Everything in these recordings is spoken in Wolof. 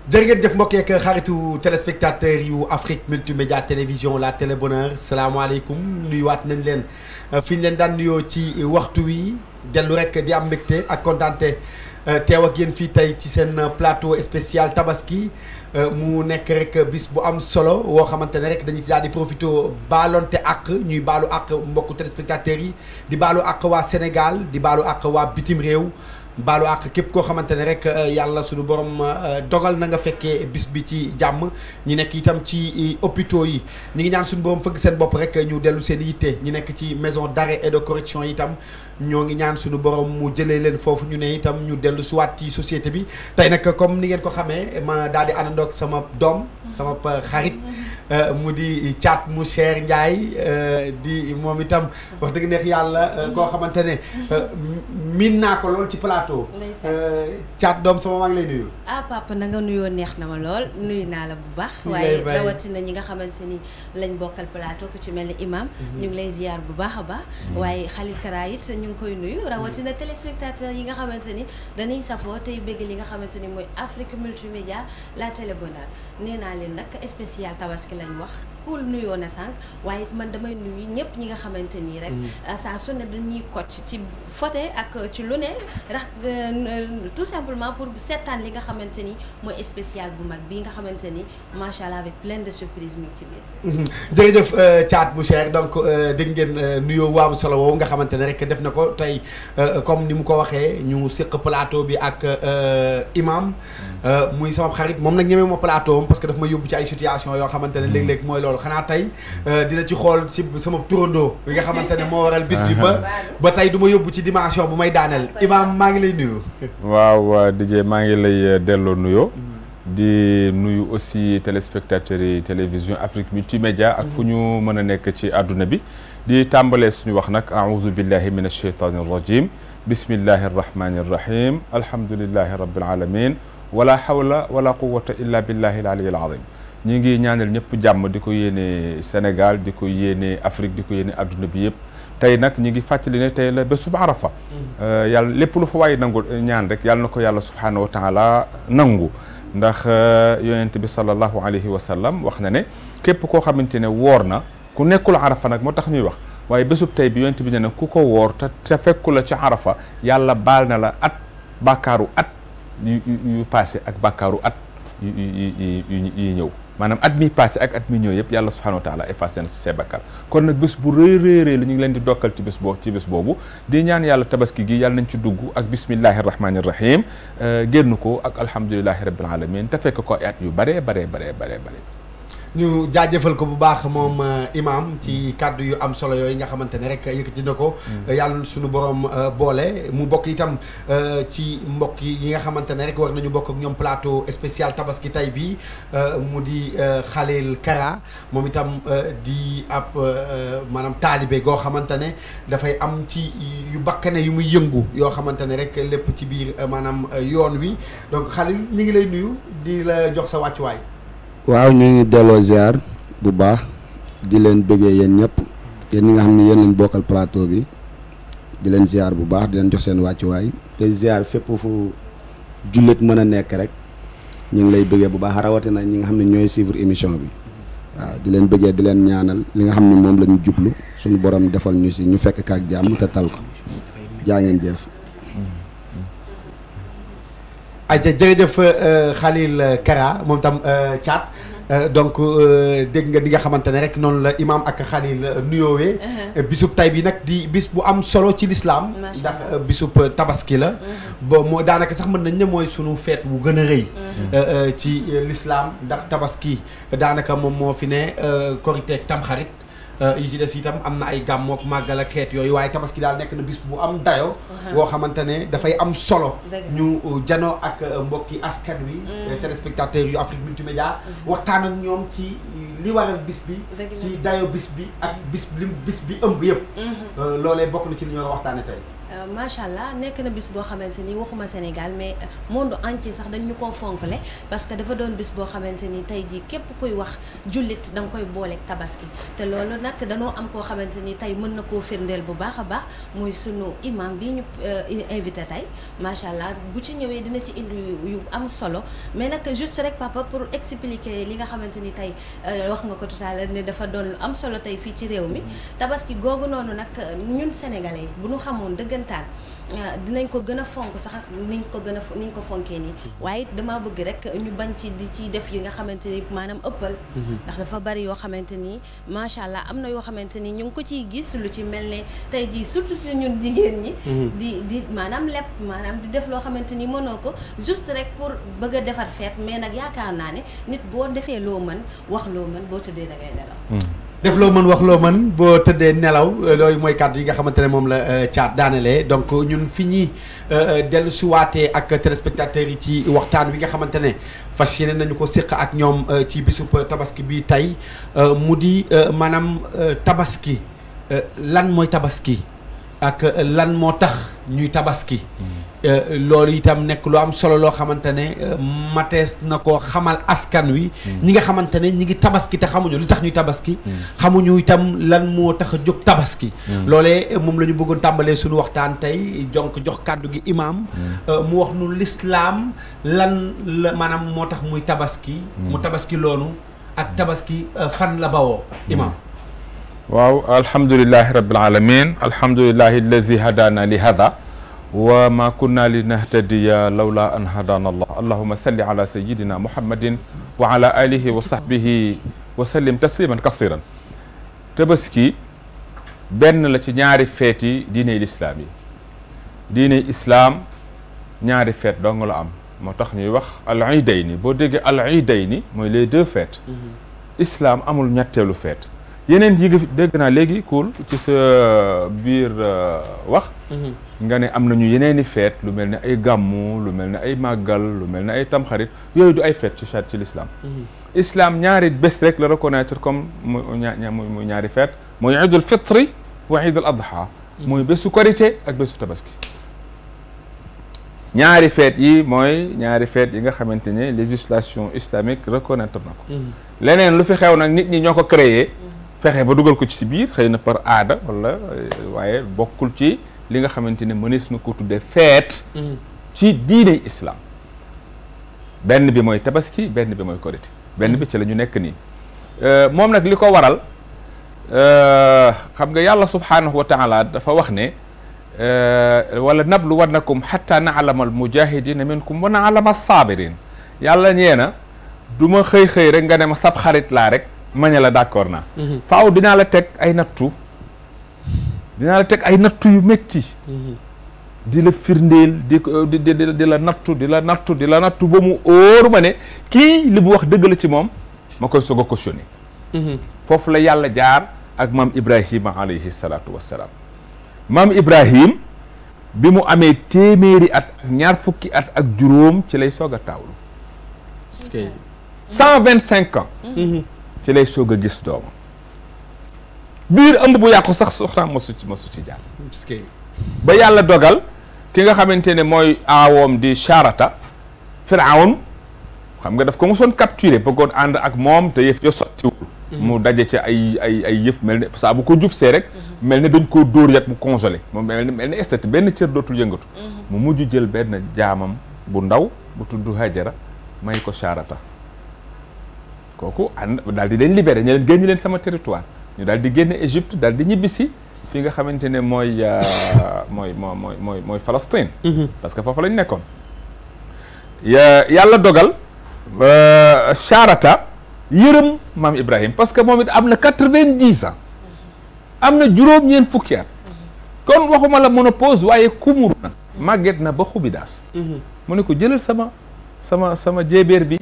jërë ngeen jëf mbokk yeeg xaritu téléspectateur yu Afrique Multimédia Télévision la Télé Bonheur salaamaaleykum nuyuwaat nañ leen fi ñu leen daan nuyoo ci waxtu wi dellu rek di am mbégte ak kontaante teew ak yéen fii tey ci seen plateau spécial tabaski mu nekk rek bis bu am solo woo xamante ne rek dañu ci daal di profité baalonte ak ñuy baalu ak mbokku téléspectateurs yi di baalu ak waa Sénégal di baalu ak waa bitim réew. baalu àq képp koo xamante ne rek yàlla suñu borom dogal na nga fekkee bis bi ci jàmm ñi nekk itam ci hôpitaux yi ñi ngi ñaan suñu borom fëgg seen bopp rek ñu dellu seen yitte ñi nekk ci maison d'arrêt et de correction itam ñoo ngi ñaan suñu borom mu jëlee leen foofu ñu ne itam ñu dellu suwaat ci société bi tey nag comme ni ngeen ko xamee ma daal di àndandoog sama doom sama xarit mu di Thiat mu Cher Ndiaye di moom itam wax dëgg neex yàlla koo xamante ne miin naa ko lool ci plateau. Thiat doom sama maa ngi lay nuyu. ah papa na nga nuyoo neex na ma lool nuyu naa la bu baax. waaye rawatina ñi nga xamante ni lañ bokkal plateau ku ci mel ni imam. ñu ngi lay ziar bu baax a baax. waaye Khalil Kara it ñu ngi koy nuyu rawatina téléspectateurs yi nga xamante ni dañuy safoo tey bëgg li nga xamante ni mooy Afrique Multimédia la Télé Bonheur nee naa leen nag spécial tabaski lañ wax ku nuyoo na sànq waaye man damay nuyu ñëpp ñi nga xamante nii rek saa su ne dañuy kocc ci fote ak ci lu ne rax tout simplement pour seetaan li nga xamante ni mooy spécial bu mag bii nga xamante ni macha allah avec plein de surprises mi ngi ci biir. jërëjëf Thiat mu Cher donc dégg ngeen nuyoo waamu solo woowu nga xamante ne rek def na ko tey comme ni mu ko waxee ñu séq plateau bi ak imam muy sama xarit moom nag ñemee ma plateau parce que daf ma yóbbu ci ay situation yoo xamante ne léeg-léeg mooy loolu xanaa tey dina ci xool ci sama turandoo bi nga xamante ne moo waral bis bi ba tey du ma yóbbu ci dimension bu may daaneel imam maa ngi lay nuyu. waaw DJ maa ngi lay delloo nuyoo. di nuyu aussi téléspectateurs yi télévision Afrique Multimédia ak fu ñu mën a nekk ci àdduna bi di tàmbalee suñu wax nag aouzu billahi min ashaytani rajim bismillahi arrahmani arrahim alhamdulillahi rabbil alamin wala hawla wala quwwata illa billahi al aliyyil azim ñi ngi ñaanal ñëpp jàmm di ko yéene Sénégal di ko yéene Afrique di ko yéene àdduna bi yëpp tey nag ñi ngi fàttali ne tey la bésub Arafa yàlla lépp lu fa waaye nangu ñaan rek yàlla na ko yàlla subhanahu wa taala nangu ndax yonent bi sallallahu alayhi wa sallam wax na ne képp koo xamante ne woor na ku nekkul Arafa nag moo tax ñuy wax waaye bésub tey bi yonent bi ne ku ko woor te fekku la ci Arafa yàlla baal na la at bàkkaaru at yu passé ak bàkkaaru at yi ñëw maanaam at mi passé ak at mi ñëw yëpp yàlla subhanahu wa taala effacé na si say bàkkaar kon nag bés bu rëy la ñu ngi leen di dokkal ci bés boobu di ñaan yàlla tabaski gi yàlla nañ ci dugg ak bismillahi rahmani rahim génn ko ak alhamdulillahi rabbil alamin te fekk ko ay at yu bare ñu jaajëfal ko bu baax moom imam ci kàddu yu am solo yooyu nga xamante ne rek yëkkati na ko yàlla suñu borom boole mu bokk itam ci mbokk yi nga xamante ne rek war nañu bokk ak ñoom plateau spécial tabaski tay bi mu di Khalil Kara moom itam di ab maanaam taalibe goo xamante ne dafay am ci yu bakkane yu muy yëngu yoo xamante ne rek lépp ci biir maanaam yoon wi donc Khalil ñu ngi lay nuyu di la jox sa wàccuwaay. waaw ñu ngi delloo ziar bu baax di leen bëggee yéen ñëpp yéen ñi nga xam ne yéen lañ bokkal plateau bi di leen ziar bu baax di leen jox seen wàccuwaay te ziar fépp fu jullit mën a nekk rek ñu ngi lay bëggee bu baax rawatina ñi nga xam ne ñooy suivre émission bi waaw di leen bëggee di leen ñaanal li nga xam ne moom la ñu jublu suñu borom defal ñu si ñu fekk kaak jàmm te tal ko jaa ngeen jëf. ayca jërëjëf Khalil Kara moom tam Thiat donc dégg nga ni nga xamante ne rek noonu la imam ak Khalil nuyoowee bisub tay bi nag di bis bu am solo ci l'islam ndax bisub tabaski la bo moo daanaka sax mën nañ ne mooy sunu feet bu gën a rëy ci l'islam ndax tabaski daanaka moom moo fi ne korite ak tamxarit yi ci des itam am na ay gàmmook màggal ak xeet yooyu waaye tabaski daal nekk na bis bu am dayo boo xamante ne dafay am solo ñu janoo ak mbokki askan wi téléspectateurs yu Afrique Multimédia waxtaan ak ñoom ci li waral bis bi ci dayo bis bi ak bis bi ëmb yëpp loolee bokk na ci li ñu war a waxtaane tey macha allah nekk na bis boo xamante ni waxuma Sénégal mais monde entier sax dañ ñu koo fonkle parce que dafa doon bis boo xamante ni tey jii képp kuy wax jullit da nga koy booleeg tabaski te loolu nag danoo am koo xamante ni tey mën na koo firndeel bu baax a baax muy sunu imam bi ñu invité tey macha allah bu ci ñëwee dina ci indi yu am solo mais nag juste rek papa pour expliquer li nga xamante ni tey wax nga ko tout à l'heure ne dafa doon lu am solo tey fii ci réew mi tabaski googu noonu nag ñun sénégalais yi bu ñu xamoon dëggantaan dinañ ko gën a fonk sax niñ ko fonkee nii waaye dama bëgg rek ñu bañ ci di ci def yi nga xamante ni maanaam ëppal ndax dafa bari yoo xamante ni macha allah am na yoo xamante ni ñu ngi ko ciy gis lu ci mel ne tey jii surtout si ñun jigéen ñi di maanaam lépp maanaam di def loo xamante ni mënoo ko juste rek pour bëgg a defar feet mais nag yaakaar naa ne nit boo defee loo mën wax loo mën boo tëddee da ngay nelaw def loo mën wax loo mën boo tëddee nelaw loolu mooy kàddu yi nga xamante ne moom la Thiat daanelee donc ñun fi ñuy dellu si waatee ak téléspectateurs yi ci waxtaan wi nga xamante ne fas yéene nañu ko séq ak ñoom ci bisub tabaski bi tey mu di maanaam tabaski lan mooy tabaski ak lan moo tax ñuy tabaski loolu itam nekk lu am solo loo xamante ne matees na ko xamal askan wi ñi nga xamante ne ñi ngi tabaski te xamuñu lu tax ñuy tabaski xamuñu itam lan moo tax a jóg tabaski loolee moom la ñu bëggoon tàmbalee suñu waxtaan tey donc jox kàddu gi imam mu wax nu lislaam lan la maanaam moo tax muy tabaski mu tabaski loonu ak tabaski fan la bawoo imam waaw alhamdulillahi rabbil alamin alhamdulillahi allazi hadana li hada wa ma kunna linahtadiya lawla an hadana allah allahumma salli ala sayyidina muhammadin wa ala alihi wa sahbihi wa sallim tasliman kasiran tabaski benn la ci ñaari feet yi diiney lislaam yi diiney islaam ñaari feet dong la am moo tax ñuy wax al iidayni boo déggee al iidayni mooy les deux fêtes islaam amul ñetteelu feet yeneen yi nga dégg naa léegi cool ci sa biir wax nga ne am nañu yeneeni feet lu mel ne ay gàmmu lu mel ne ay màggal lu mel ne ay tamxarit yooyu du ay feet ci l'islam islam ñaari bés rek la reconnaître comme muy ñaari feet mooy iidul fitri wa iidul adha mooy bésu korité ak bésu tabaski ñaari feet yi mooy ñaari feet yi nga xamante ne législation islamique reconnaître na ko leneen lu fi xew nag nit ñi ñoo ko créé fexe ba dugal ko ci si biir xëy na par aada wala waaye bokkul ci li nga xamante ne mënees na ko tuddee feet ci diiney islam benn bi mooy tabaski benn bi mooy korité benn bi ci la ñu nekk nii moom nag li ko waral xam nga yàlla subhanahu wa taala dafa wax ne wala nablu wannakum hatta na'lama al mujahidina minkum wa na'lama as-sabirin yàlla ñee na du ma xëy rek nga ne ma sab xarit laa rek mañe la d'accord naa faaw dinaa la teg ay nattu yu métti di la firndeel di la nattu ba mu óor ma ne kii li mu wax dëgg la ci moom ma koy soog a cautionné foofu la yàlla jaar ak maam Ibrahima alayhi salaatu wassalaam maam Ibrahim bi mu amee téeméeri at ak ñaar fukki at ak juróom ci lay soog a taawlu 125 ans ci lay soog a gis doomam biir ëmb bu yàqu sax soxnaam masu ci jaar ba yàlla dogal ki nga xamante ne mooy aawoom di Charata Firawn xam nga daf ko mosoon capturé bëggoon ànd ak moom te yëf yo sottiwul mu daje ci ay yëf mel ne saa bu ko jub see rek mel ne dañ koo dóor yat mu congelé moom mel ne estate benn cër dootul yëngatu mu mujj jël benn jaamam bu ndaw bu tudd Hajara may ko Charata kooku ànd daal di leen libéré ñu leen génn leen sama territoire ñu daal di génne Égypte daal di ñibbisi fi nga xamante ne mooy Palestine parce que foofu lañ nekkoon yàlla dogal Charata yërëm maam Ibrahim parce que moom it am na 90 ans am na juróom-ñeent fukki at kon waxuma la ménopause waaye kumur na màgget na ba xubidaas mu ne ko jëlal sama jéebéer bi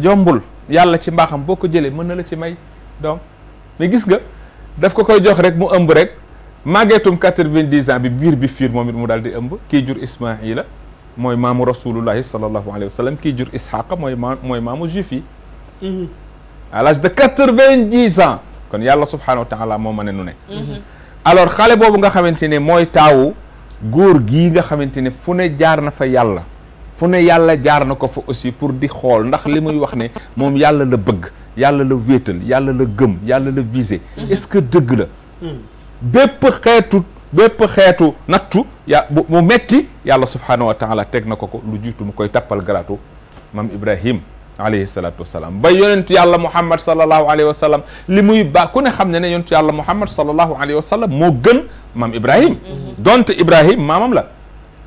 jombul yàlla ci mbaaxam boo ko jëlee mën na la ci may doom mais gis nga daf ko koy jox rek mu ëmb rek màggeetum 90 ans bi biir bi fiir moom it mu daal di ëmb kii jur Ismaïla mooy maamu rasulullahi sallallahu alayhi wa sallam kii jur Ishaqa mooy maamu juif yi à l'âge de 90 ans kon yàlla subhanahu wa taala moo ma ne nu ne alors xale boobu nga xamante ne mooy taawu góor gii nga xamante ne fu ne jaar na fa yàlla fu ne yàlla jaar na ko fa aussi pour di xool ndax li muy wax ne moom yàlla la bëgg yàlla la wéetal yàlla la gëm yàlla la visé est-ce que dëgg la bépp xeetu nattu mu metti yàlla subhanahu wa taala teg na ko lu jiitu mu koy tappal garaatu maam Ibrahim alayhi salatu wasalaam ba yonentu yàlla Muhammad sallallahu alayhi wa sallam li muy ku ne xam ne ne yonentu yàlla Muhammad sallallahu alayhi wa sallam moo gën maam Ibrahim donte Ibrahim maamam la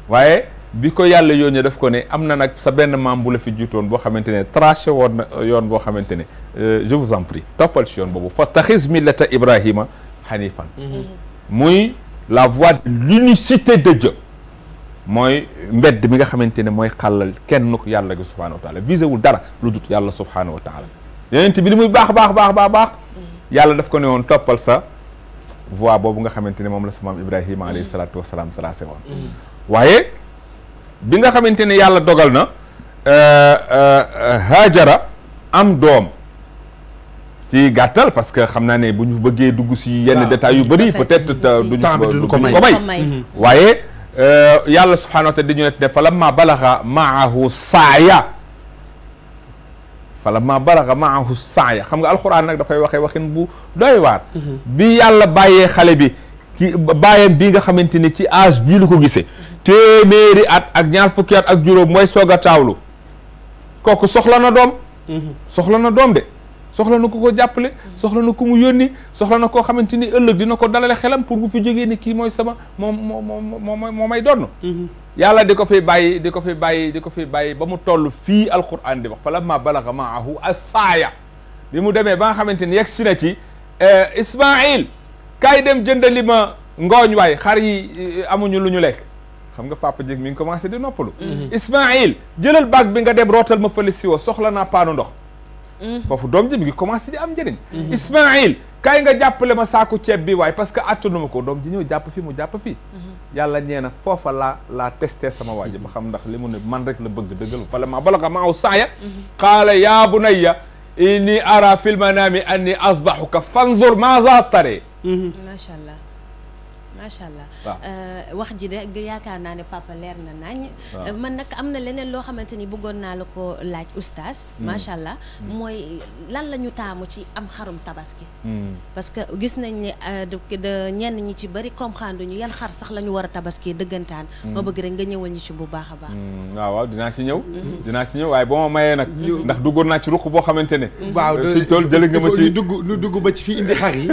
waaye bi ko yàlla yónnee daf ko ne am na nag sa benn maam bu la fi jiitoon boo xamante ne tracé woon na yoon boo xamante ne je vous en prie toppal ci yoon boobu fattaxiz millata Ibrahima hanifan muy la voie de l'unicité de Dieu mooy mbedd mi nga xamante ne mooy xàllal kenn ko yàlla gi subhanahu wa taala visé wul dara lu dut yàlla subhanahu wa taala yonent bi li muy baax yàlla daf ko ne woon toppal sa voie boobu nga xamante ne moom la sa maam Ibrahima alayhi salatu wasalaam tracé woon waaye bi nga xamante ne yàlla dogal na Hajara am doom ci gàttal parce que xam naa ne bu ñu bëggee dugg si yenn détails yu bëri peut-être duñu ko may waaye yàlla subhanahu wa taala dañu ne fa lamma balaga maahu saaya xam nga alxuraan nag dafay waxee waxin bu doy waar bi yàlla bàyyee xale bi ki bàyyam bi nga xamante ne ci âge bii lu ko gisee téeméeri at ak ñaar fukki at ak juróom mooy soog a taawlu kooku soxla na doom de soxla na ku ko jàppale soxla na ku mu yónni soxla na koo xamante ni ëllëg dina ko dalale xelam pour bu fi jógee ni kii mooy sama moo may donn yàlla di ko fi bàyyi ba mu toll fii alquran di wax fa lamma balaga maahu as-saaya bi mu demee ba nga xamante ni yegg si na ci Ismaïl kaay dem jëndali ma ngooñ waay xar yi amuñu lu ñu lekk xam nga papa jég mi ngi commencé di noppalu Ismaïl jëlal baag bi nga dem rootal ma fële siwo soxla naa paanu ndox foofu doom ji mi ngi commencé di am njëriñ Ismaïl kaay nga jàppale ma saaku ceeb bi waaye parce que attanu ma ko doom ji ñëw jàpp fi mu jàpp fii yàlla ñee na foofa laa testé sama waaji ba xam ndax li mu ne man rek la bëgg dëggal fa lamma balaga maahu saaya qaala yaa bunayya inni ara fil manami anni asbahuka fanzur maaza tare macha allah wax ji de yaakaar naa ne papa leer na nañ man nag am na leneen loo xamante ni bëggoon naa la ko laaj oustaz macha allah mooy lan la ñu taamu ci am xarum tabaski parce que gis nañ ne ñenn ñi ci bëri comprendre ñu yan xar sax la ñu war a tabaski dëggantaan ma bëgg rek nga ñëwal ñu ci bu baax a baax waaw dinaa ci ñëw waaye ba ma mayee nag ndax duggoon naa ci ruq boo xamante ne waaw fi tool jële nga ma ci ñu dugg ba ci fii indi xar yi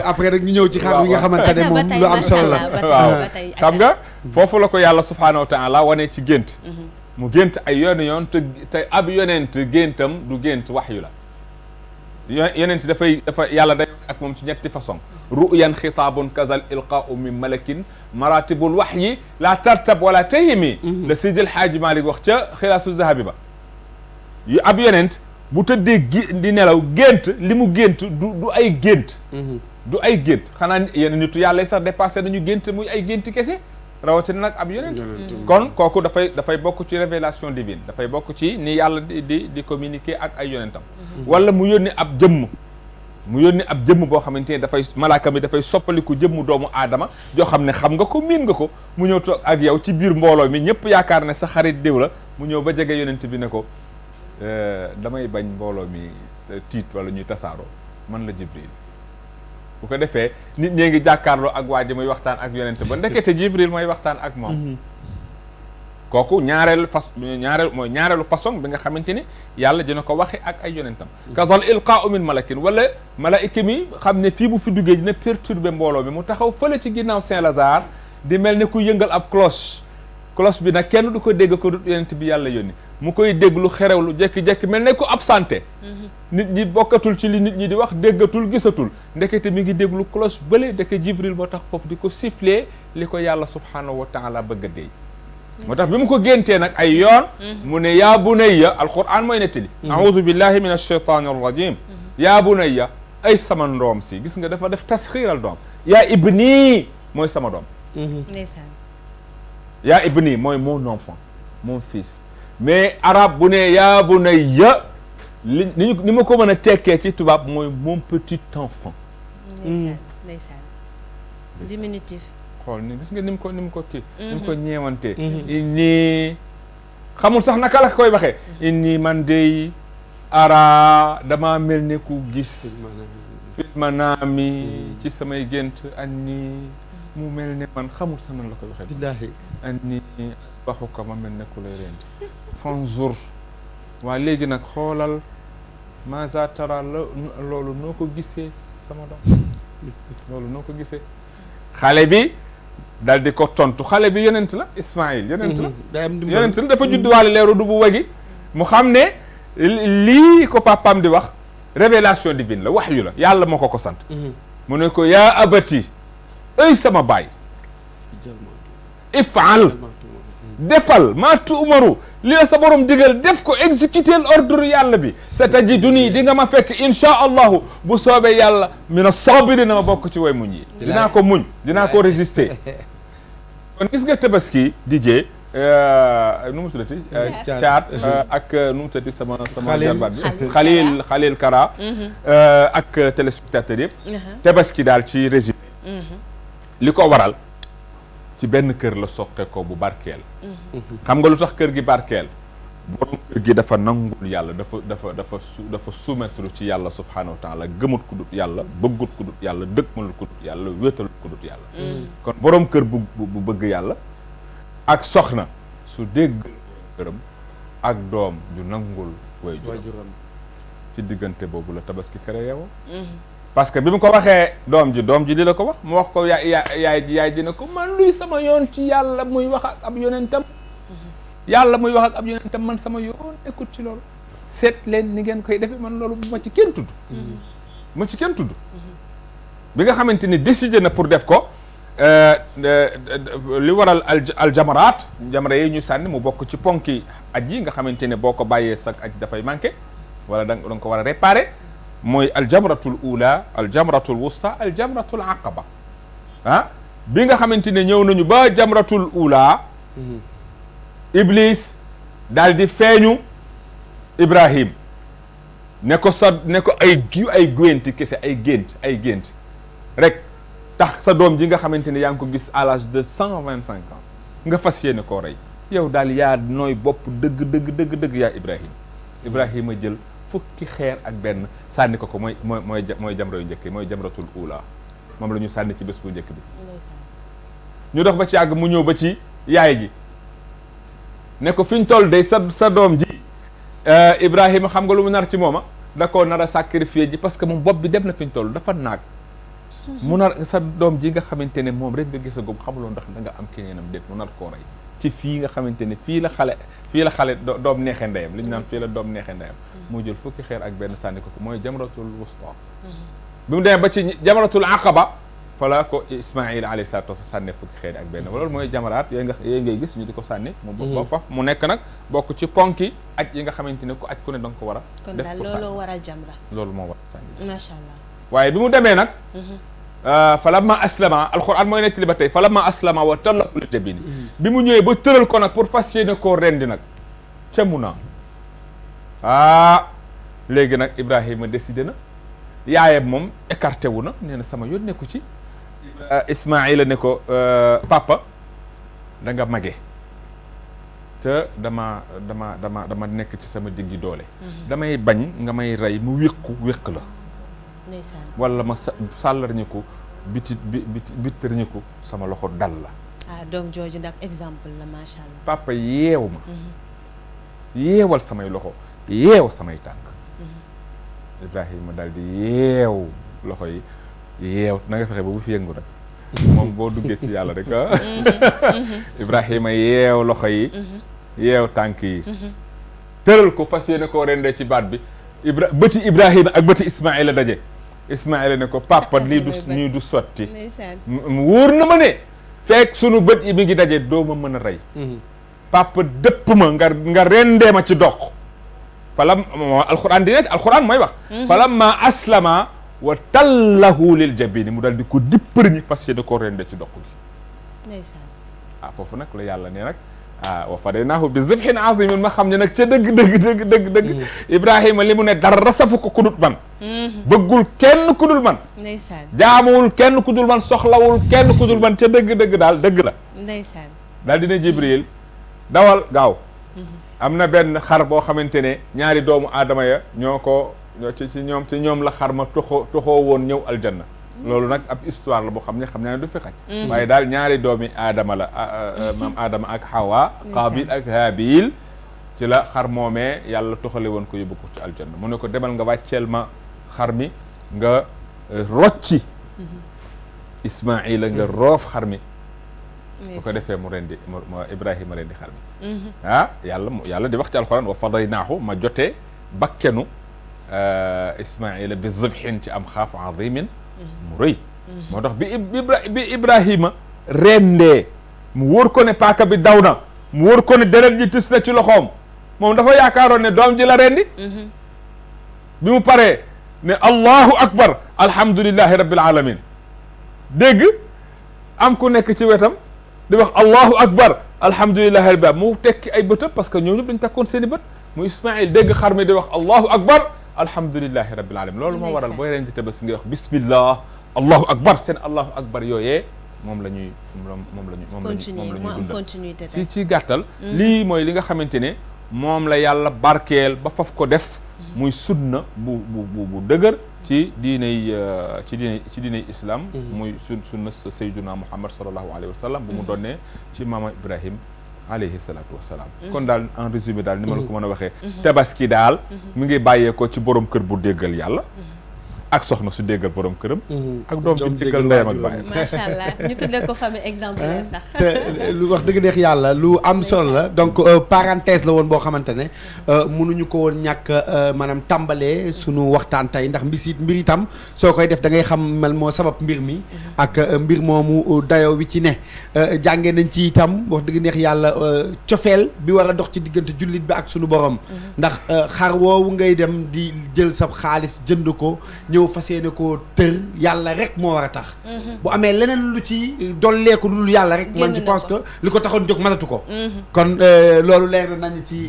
après rek ñu ñëw ci xar yi nga xamante ne moom lu am solo la waaw xam nga foofu la ko yàlla subhaanahu wa taala wane ci gént mu gént ay yoon te ab yonent géntam du gént waxyu la yonent dafa yàlla day ak moom ci ñetti façon ru'yan xitaabun kazal ilqaau min malakin maratibul waxyi la tartab wala tayimi la Seydil Haaji Malik wax ca xilaasu zahabi ba ab yonent bu tëddee di nelaw gént li mu gént du ay gént du ay gént xanaa yenn nitu yàlla sax dépassé nañu gént muy ay génti kese rawatina nag ab yonent kon kooku dafay bokk ci révélation divine dafay bokk ci ni yàlla di communiquer ak ay yonentam wala mu yónni ab jëmm boo xamante ne dafay malaaka mi dafay soppaliku jëmmu doomu aadama joo xam ne xam nga ko miin nga ko mu ñëw toog ak yow ci biir mbooloo mi ñëpp yaakaar ne sa xarit diw la mu ñëw ba jege yonent bi ne ko damay bañ mbooloo mi tiit wala ñuy tasaaroo man la Jibril bu ko defee nit ñee ngi jàkkaarloo ak waa ji muy waxtaan ak yonent ba ndekete Jibril mooy waxtaan ak moom kooku ñaareelu façon bi nga xamante ni yàlla dina ko waxe ak ay yonentam kazal ilqaau min malakin wala malaika mi xam ne fii bu fi duggee dina perturber mbooloo mi mu taxaw fële ci ginnaaw Saint-Lazare di mel ne ku yëngal ab cloche bi nag kenn du ko dégg ko du yonent bi yàlla yónni mu koy déglu xerewlu jékki-jékki mel ne ko absenté nit ñi bokkatul ci li nit ñi di wax déggatul gisatul ndekete mi ngi déglu cloche bële ndeke Jibril moo tax foofu di ko siffler li ko yàlla subhanahu wa taala bëgg a déy moo tax bi mu ko géntee nag ay yoon mu ne yaa bunayya alquran mooy nettali a'udhu billahi min ash-shaytani ar-rajim yaa bunayya ay sama ndoom si gis nga dafa def tasxiiral doom yaa ibni mooy sama doom ndeysaan yaa ibni mooy mon enfant mon fils mais arabe bu ne yaa bunayya ni ma ko mën a tekkee ci tubaab mooy mon petit enfant ndeysaan ndeysaan diminutif. xool ni gis nga ni mu ko kii. ni mu ko ñeewantee. inni xamul sax naka la koy waxee. inni man dey ara dama mel ne ku gis. fit manaami ci samay gént anni mu mel ne man xamul sax nan la koy waxee. billaahi anni asbahuka ma mel ne ku lay rendi. fanzur waa léegi nag xoolal maza tara loolu noo ko gisee sama doom loolu noo ko gisee. xale bi dal di ko tontu xale bi yonent la Ismaïl yonent la. yonent la dafa judduwaale leeru du bu wagi mu xam ne lii ko papaam di wax révélation divine la waxyu la yàlla moo ko sant. mu ne ko yaa abati ay sama baay ifal defal maa tuumaru li la sa borom digal def ko exécuter l'ordre yàlla bi satajiduni di nga ma fekk insha allahu bu soobee yàlla mina sabirina ma bokk ci way muñ yi dinaa ko muñ dinaa ko résister kon gis nga tabaski dijee nu mu tuddati caat ak nu mu tuddati sama jarbaat bi xalil Kara ak téléspectateurs yëpp tabaski daal ci résumé li ko waral ci benn kër la soqe ko bu barkeel xam nga lu tax kër gi barkeel borom kër gi dafa nangul yàlla dafa soumettre ci yàlla subhanahu wa taala gëmut ku dut yàlla bëggut ku dut yàlla dëkkmalul ku dut yàlla wéetalut ku dut yàlla kon borom kër bu bëgg yàlla ak soxna su dégg këram ak doom ju nangul waajuram ci diggante boobu la tabaski créé woo parce que bi mu ko waxee doom ji li la ko wax mu wax ko yaay ji ne ko man luy sama yoon ci yàlla muy wax ak ab yonentam yàlla muy wax ak ab yonentam man sama yoon écoute ci loolu seet leen ni ngeen koy defee man loolu bu ma ci kenn tudd bi nga xamante ni décidé na pour def ko li waral al jamaraat jamara yi ñu sànni mu bokk ci ponki aj yi nga xamante ne boo ko bàyyee sax aj dafay manqué wala da nga ko war a réparer mooy aljamratul ula aljamratul wusta aljamratul aqaba bi nga xamante ne ñëw nañu ba jamratul ula iblis daal di feeñu Ibrahim ne ko ay gént kese ay gént rek tax sa doom ji nga xamante ne yaa ngi ko gis à l'âge de 125 ans nga fas yéene koo rey yow daal yaa nooy bopp dëgg yaa Ibrahima jël fukki xeer ak benn sànni ko mooy jamra yu njëkk yi mooy jamratul ula moom la ñu sànni ci bés bu njëkk bi ñu dox ba ci yàgg mu ñëw ba ci yaay ji ne ko fi ñu toll de sa doom ji Ibrahima xam nga lu mu nar ci mooma da koo nar a sacrifier ji parce que moom bopp bi dem na fi ñu toll dafa naag mu nar sa doom ji nga xamante ne moom rek nga gisagum xamuloo ndax da nga am keneenam déet mu nar koo rey ci fii nga xamante ne fii la xale doom neexee ndeyam li ñu naan fii la doom neexee ndeyam mu jël fukki xeer ak benn sànni ko mooy jamratul wusta bi mu demee ba ci jamratul aqaba fa la ko Ismaïl alayhi salaatu wa sànne fukki xeer ak benn loolu mooy jamaraat yooyu ngay gis ñu di ko sànni mu nekk nag bokk ci ponki aj yi nga xamante ne ku aj ku ne danga ko war a def ko sànni loolu waral jamra loolu moo war sànni macha allah waaye bi mu demee nag falamma aslama alquran mooy nekk ci li ba tey falamma aslama wa tallahu lil jabini bi mu ñëwee ba tëral ko nag pour fas yéene koo rendi nag ca Muna léegi nag Ibrahima décidé na yaayam moom écarté wu na nee na sama yoon nekku ci Ismaïla ne ko papa da nga mage te dama nekk ci sama diggi doole damay bañ nga may rey mu wéq la wala ma sàllarñi ko bittarñi ko sama loxo dal la doom jooju ndax exemple la macha allah papa yeew ma yeewal samay loxo yeew samay tànk Ibrahima daal di yeew loxo yi yeew na nga fexe ba bu fi yëngu rek moom boo duggee ci yàlla rek Ibrahima yeew loxo yi yeew tànk yi tëral ko fas yéene koo rendee ci baat bi bëti Ibrahima ak bëti Ismaïla daje Ismaïla ne ko papa nii du sotti wóor na ma ne fekk sunu bët yi mi ngi daje doo ma mën a rey papa dëpp ma nga rendee ma ci dox falam alquran di nekk alquran mooy wax falamma aslama wa tallahu lil jabini mu dal di ko dippër ñi fas yéene koo rendee ci dox gi foofu nag la yàlla ne nag wa fadaynaahu bi zibhin azimin ma xam ne nag ca dëgg Ibrahima li mu ne dara safu ko kudut man bëggul kenn kudul man ndeysaan jaamuwul kenn kudul man soxlawul kenn kudul man ca dëgg daal dëgg la ndeysaan daal dina Jibril dawal gaaw am na benn xar boo xamante ne ñaari doomu aadama ya ci ñoom la xar ma toxoo woon ñëw aljanna loolu nag ab histoire la boo xam naa ne du fi xaj waaye daal ñaari doomi aadama la maam aadama ak Hawa Qaabil ak Haabil ci la xar moomee yàlla toxale woon ko yóbbu ko ci aljanna mu ne ko demal nga wàcceel ma xar mi nga rocci Ismaila nga roof xar mi bu ko defee mu rendi Ibrahima rendi xar mi yàlla di wax ci alxuraan wa fadaynaahu ma jotee bakkenu Ismaila bi zibhin ci am xaaf azimin mu rëy moo tax bi Ibrahima rendee mu wóor ko ne paaka bi daw na mu wóor ko ne deret ji tis na ci loxoom moom dafa yaakaaroon ne doom ji la rendi bi mu paree ne allahu akbar alhamdulillahi rabbil alamin dégg am ku nekk ci wetam di wax allahu akbar alhamdulillahi rabbil alamin mu tekki ay bëtam parce que ñoom ñëpp dañu takkoon seen i bët mu Ismaïl dégg xar mi di wax allahu akbar alhamdulillahi rabbil alamin loolu moo waral booy rendi tabaski nga wax bismillah allahu akbar seen allahu akbar yooyee moom la ñuy dundal ci gàttal lii mooy li nga xamante ne moom la yàlla barkeel ba faf ko def muy sunna bu dëgër ci diiney islam muy sunna sayyiduna Muhammad sallallahu alayhi wa sallam bu mu donnee ci maama Ibrahim alayhi salaatu wassalaam kon daal en résumé daal ni ma la ko mën a waxee tabaski daal mu ngi bàyyeekoo ci borom kër bu déggal yàlla ak soxna su déggal borom këram ak doom bi déggal ndeyam ak baayam macha allah ñu tuddee ko famille exemplaire sax c'est lu wax dëgg neex yàlla lu am solo la donc parenthèse la woon boo xamante ne mënuñu ko woon ñàkk maanaam tàmbalee sunu waxtaan tey ndax mbir itam soo koy def da ngay xam mel moo sabab mbir mi ak mbir moomu dayoo wi ci ne jàngee nañ ci itam wax dëgg neex yàlla cofeel bi war a dox ci diggante jullit bi ak sunu borom ndax xar woowu ngay dem di jël sa xaalis jënd ko ñëw fas yéene koo tër yàlla rek moo war a tax bu amee leneen lu ci dolleeku lu yàlla rek man je pense que li ko taxoon jóg mënatu ko kon loolu leer na nañu ci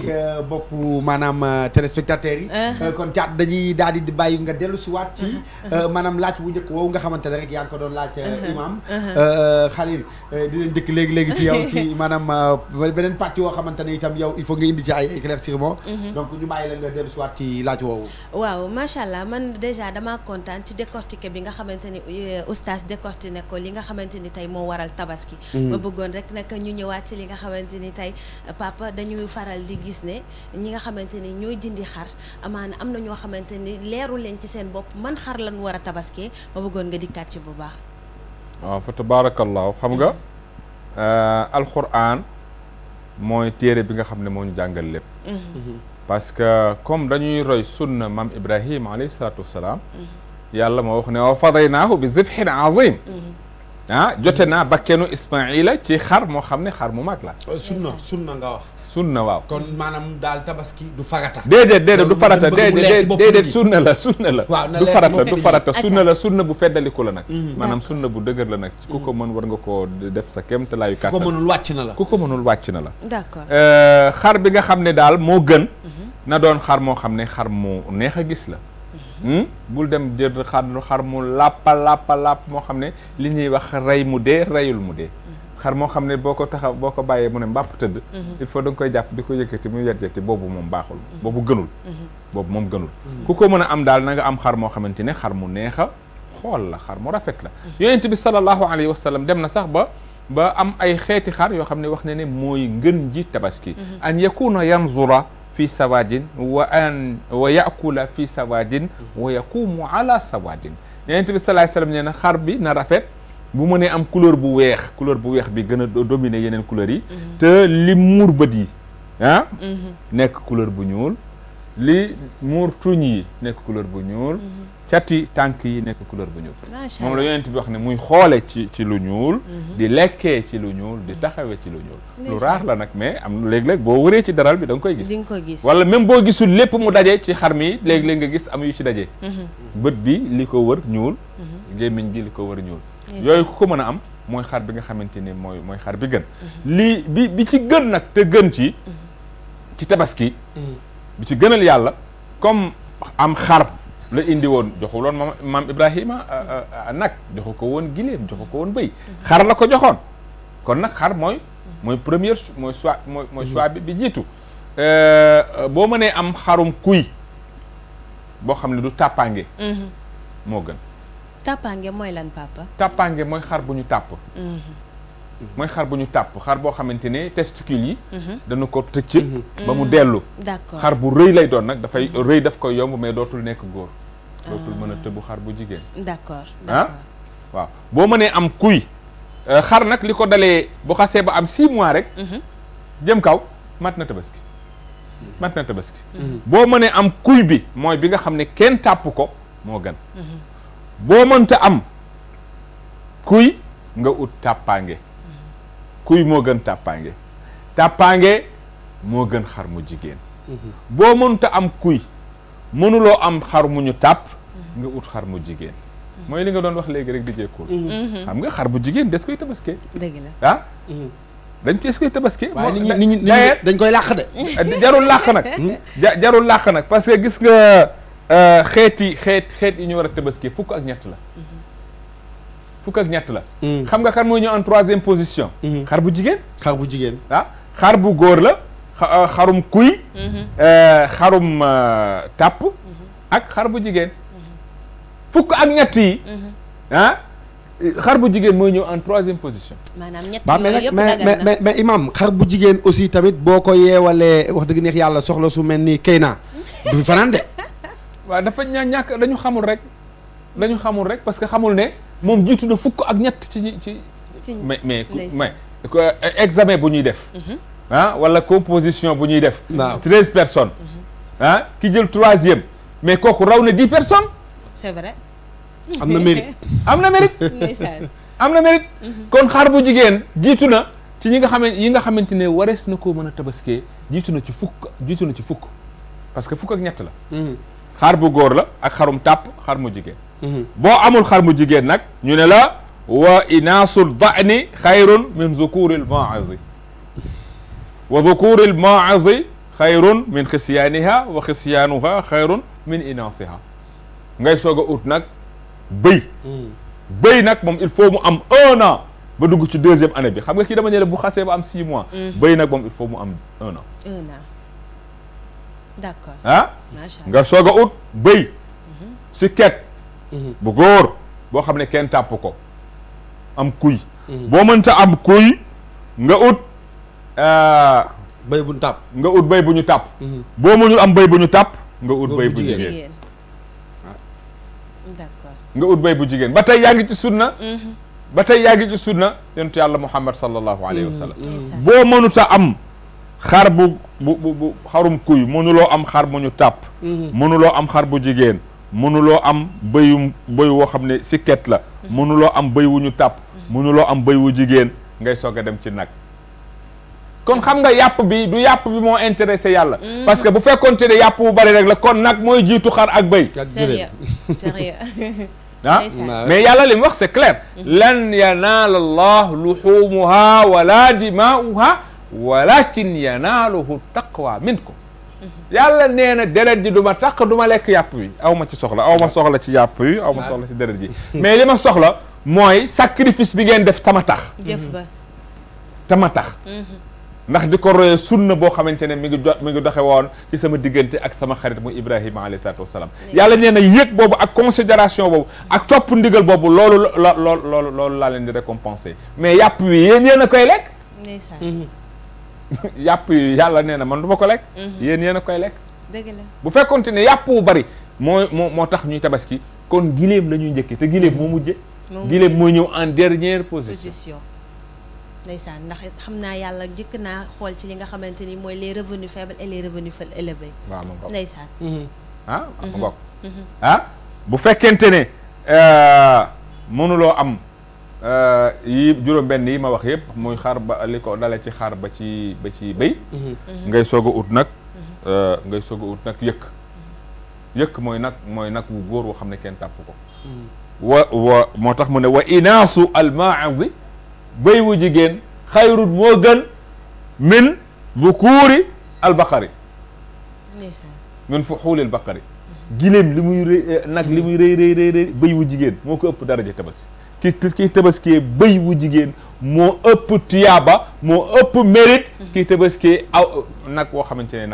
boppu maanaam téléspectateurs yi kon caat dañuy daal di bàyyi nga dellu si waat ci maanaam laaj bu njëkk woowu nga xamante ne rek yaa ngi ko doon laaj imam Khalil dinañ dëkk léegi ci yow ci maanaam beneen pàcc woo xamante ne itam yow il faut nga indi ci ay éclaircissement donc ñu bàyyi la nga dellu si waat ci laaj woowu waaw macha allah man déjà dama kontaan ci décortiquer bi nga xamante ni oustaz décortiquer ko li nga xamante ni tey moo waral tabaski ma bëggoon rek nag ñu ñëwaat ci li nga xamante ni tey papa dañuy faral di gis ne ñi nga xamante ni ñooy jëndi xar amaana am na ñoo xamante ni leeru leen ci seen bopp man xar lan war a tabaskee ma bëggoon nga dikkaat ci bu baax waaw fa tabarakallahu xam nga alquran mooy téere bi nga xam ne moo ñu jàngal lépp parce que comme dañuy roy sunna mam Ibrahima alayhi salaatu wassalaam yàlla moo wax ne wa fadaynaahu bi zibhin azim jote naa bakkenu Ismaila ci xar moo xam ne xar mu mag la sunna nga wax sunna waaw kon maanaam daal tabaski du farata déedéet du farata déedéet sunna la du farata sunna bu feddaliku la nag maanaam sunna bu dëgër la nag ku ko mën war nga koo def sa kem te laayu kàttan ku ko mënul wàcc na la d'accord xar bi nga xam ne daal moo gën na doon xar moo xam ne xar mu neex a gis la bul dem jël xar mu làpp moo xam ne li ñuy wax rey mu dee reyul mu dee xar moo xam ne boo ko bàyyee mu ne mbàpp tëdd il faut da nga koy jàpp di ko yëkkati mu yetjeti boobu moom baaxul boobu gënul ku ko mën a am daal na nga am xar moo xamante ne xar mu neex a xool la xar mu rafet la yonent bi sallallahu alayhi wa sallam dem na sax ba am ay xeeti xar yoo xam ne wax na ne mooy ngën ji tabaski an yakuna yanzura fi sawadin wa yakula fi sawadin wa yaqumu ala sawadin yonent bi sallallahu alayhi wa sallam nee na xar bi na rafet bu mënee am couleur bu weex bi gën a dominer yeneen couleurs yi te li muur bët yi nekk couleur bu ñuul li muur tuñ yi nekk couleur bu ñuul cati tànk yi nekk couleur bu ñuul moom la yonent bi wax ne muy xoole ci lu ñuul di lekkee ci lu ñuul di taxawee ci lu ñuul lu raar la nag mais am léeg-léeg boo wëree ci daral bi da nga koy gis wala même boo gisul lépp mu daje ci xar mi léeg-léeg nga gis am yu ci daje bët bi li ko wër ñuul gémmiñ gi li ko wër ñuul yooyu ku ko mën a am mooy xar bi nga xamante ne mooy xar bi gën lii bi ci gën nag te gën ci tabaski bi ci gënal yàlla comme am xar la indi woon joxul woon maam Ibrahima nag joxu ko woon giléem joxu ko woon bëy xar la ko joxoon kon nag xar mooy première mooy choix bi jiitu boo mënee am xarum kuy boo xam ne du tàppaange moo gën tàppaange mooy lan papa tàppaange mooy xar bu ñu tàpp mooy xar bu ñu tàpp xar boo xamante ne testicule yi dana ko tëcc ba mu dellu d'accord xar bu rëy lay doon nag dafay rëy daf koy yomb mais dootul nekk góor dootul mën a tëbu xar bu jigéen d'accord waaw boo mënee am kuy xar nag li ko dalee bu xasee ba am 6 mois rek jëm kaw mat na tabaski boo mënee am kuy bi mooy bi nga xam ne kenn tàpp ko moo gën boo mënta am kuy nga ut tàppaange kuy moo gën tàppaange moo gën xar mu jigéen boo mënta am kuy mënuloo am xar mu ñu tàpp nga ut xar mu jigéen mooy li nga doon wax léegi rek di jeekul xam nga xar bu jigéen des koy tabaskee dëgg la dañ des koy tabaskee waaye nit ñi dañ koy làq de jarul làq nag jarul làq nag parce que gis nga xeet yi ñu war a tabaskee fukk ak ñett la xam nga kan mooy ñëw en 3e position xar bu jigéen xar bu góor la xarum kuy xarum tàpp ak xar bu jigéen fukk ak ñett yi xar bu jigéen mooy ñëw en 3e position maanaam ñett yooyu yëpp dagan na mais imam xar bu jigéen aussi tamit boo ko yeewalee wax dëgg neex yàlla soxla su mel ni Keyna du fi fanaan de waaw dafa ñàkk dañu xamul rek parce que xamul ne moom jiitu na fukk ak ñett ci mais examen bu ñuy def wala composition bu ñuy def 13 personnes ki jël 3e mais kooku raw na 10 personnes c'est vrai am na mérite am na mérite kon xar bu jigéen jiitu na ci yi nga xamante ne warees na koo mën a tabaskee jiitu na ci fukk parce que fukk ak ñett la xar bu góor la ak xarum tàpp xar mu jigéen boo amul xar mu jigéen nag ñu ne la wa inaasul da'ni xayrun min zukuril maazi wa zukuril maazi xayrun min xisyaaniha wa xisyaanuha xayrun min inaasiha ngay soog a ut nag bëy nag moom il faut mu am 1 an ba dugg ci 2e année bi xam nga kii dama ne la bu xasee ba am 6 mois bëy nag moom il faut mu am 1 an d'accord nga soog a ut bëy si ket bu góor boo xam ne kenn tàpp ko am kuy boo mënta am kuy nga ut bëy bu ñu tàpp bëy bu ñu tàpp boo mënul am bëy bu ñu tàpp nga ut bëy bu jigéen d'accord nga ut bëy bu jigéen ba tey yaa ngi ci sunna yonentu yàlla Muhammad sallallahu alayhi wa sallam boo mënuta am xar bu xarum kuy mënuloo am xar mu ñu tàpp mënuloo am xar bu jigéen mënuloo am bëy woo xam ne sikket la mënuloo am bëy wu ñu tàpp mënuloo am bëy wu jigéen ngay soog a dem ci nag kon xam nga yàpp bi du yàpp bi moo intéressé yàlla parce que bu fekkoonte ne yàpp bu bari rek la kon nag mooy jiitu xar ak bëy sérieux mais yàlla li mu wax c'est clair lan yanaala allah luxumuha wala dimaa'uha walakin yanaaluhu taqwa minkum yàlla nee na deret ji du ma taq du ma lekk yàpp bi aw ma ci soxla aw ma soxla ci yàpp yi aw ma soxla ci deret ji mais li ma soxla mooy sacrifice bi ngeen def tama tax tama tax ndax di ko royee sunna boo xamante ne mi ngi doxe woon ci sama diggante ak sama xarit muy Ibrahima alayhi salaatu wasalaam yàlla nee na yëg boobu ak considération boobu ak topp ndigal boobu loolu laa leen di récompenser mais yàpp wi yéen a koy lekk yàpp yi yàlla nee na man du ma ko lekk yéen a koy lekk dëgg la bu fekkonte ne yàpp wu bari moo tax ñuy tabaski kon giléem la ñuy njëkkee te giléem moo mujje giléem mooy ñëw en dernière position ndeysaan ndax xam naa yàlla njëkk naa xool ci li nga xamante ni mooy les revenus faibles et les revenus élevés waaw ma ngoog ndeysaan ma ngoog bu fekkente ne mënuloo am yi juróom-benn yi ma wax yëpp muy xar ba li ko dale ci xar ba ci bëy ngay soog a ut nag yëkk mooy nag wu góor woo xam ne kenn tàpp ko moo tax mu ne wa inaasu almaadi bëy wu jigéen xayrun moo gën min bukuuri albaqari min fuxuulil baqari giléem li muy rëy nag li muy rëy bëy wu jigéen moo ko ëpp daraja tabaski ki tabaskiyee bëy wu jigéen moo ëpp tuyaaba moo ëpp mérite ki tabaskiyee aw nag woo xamante ne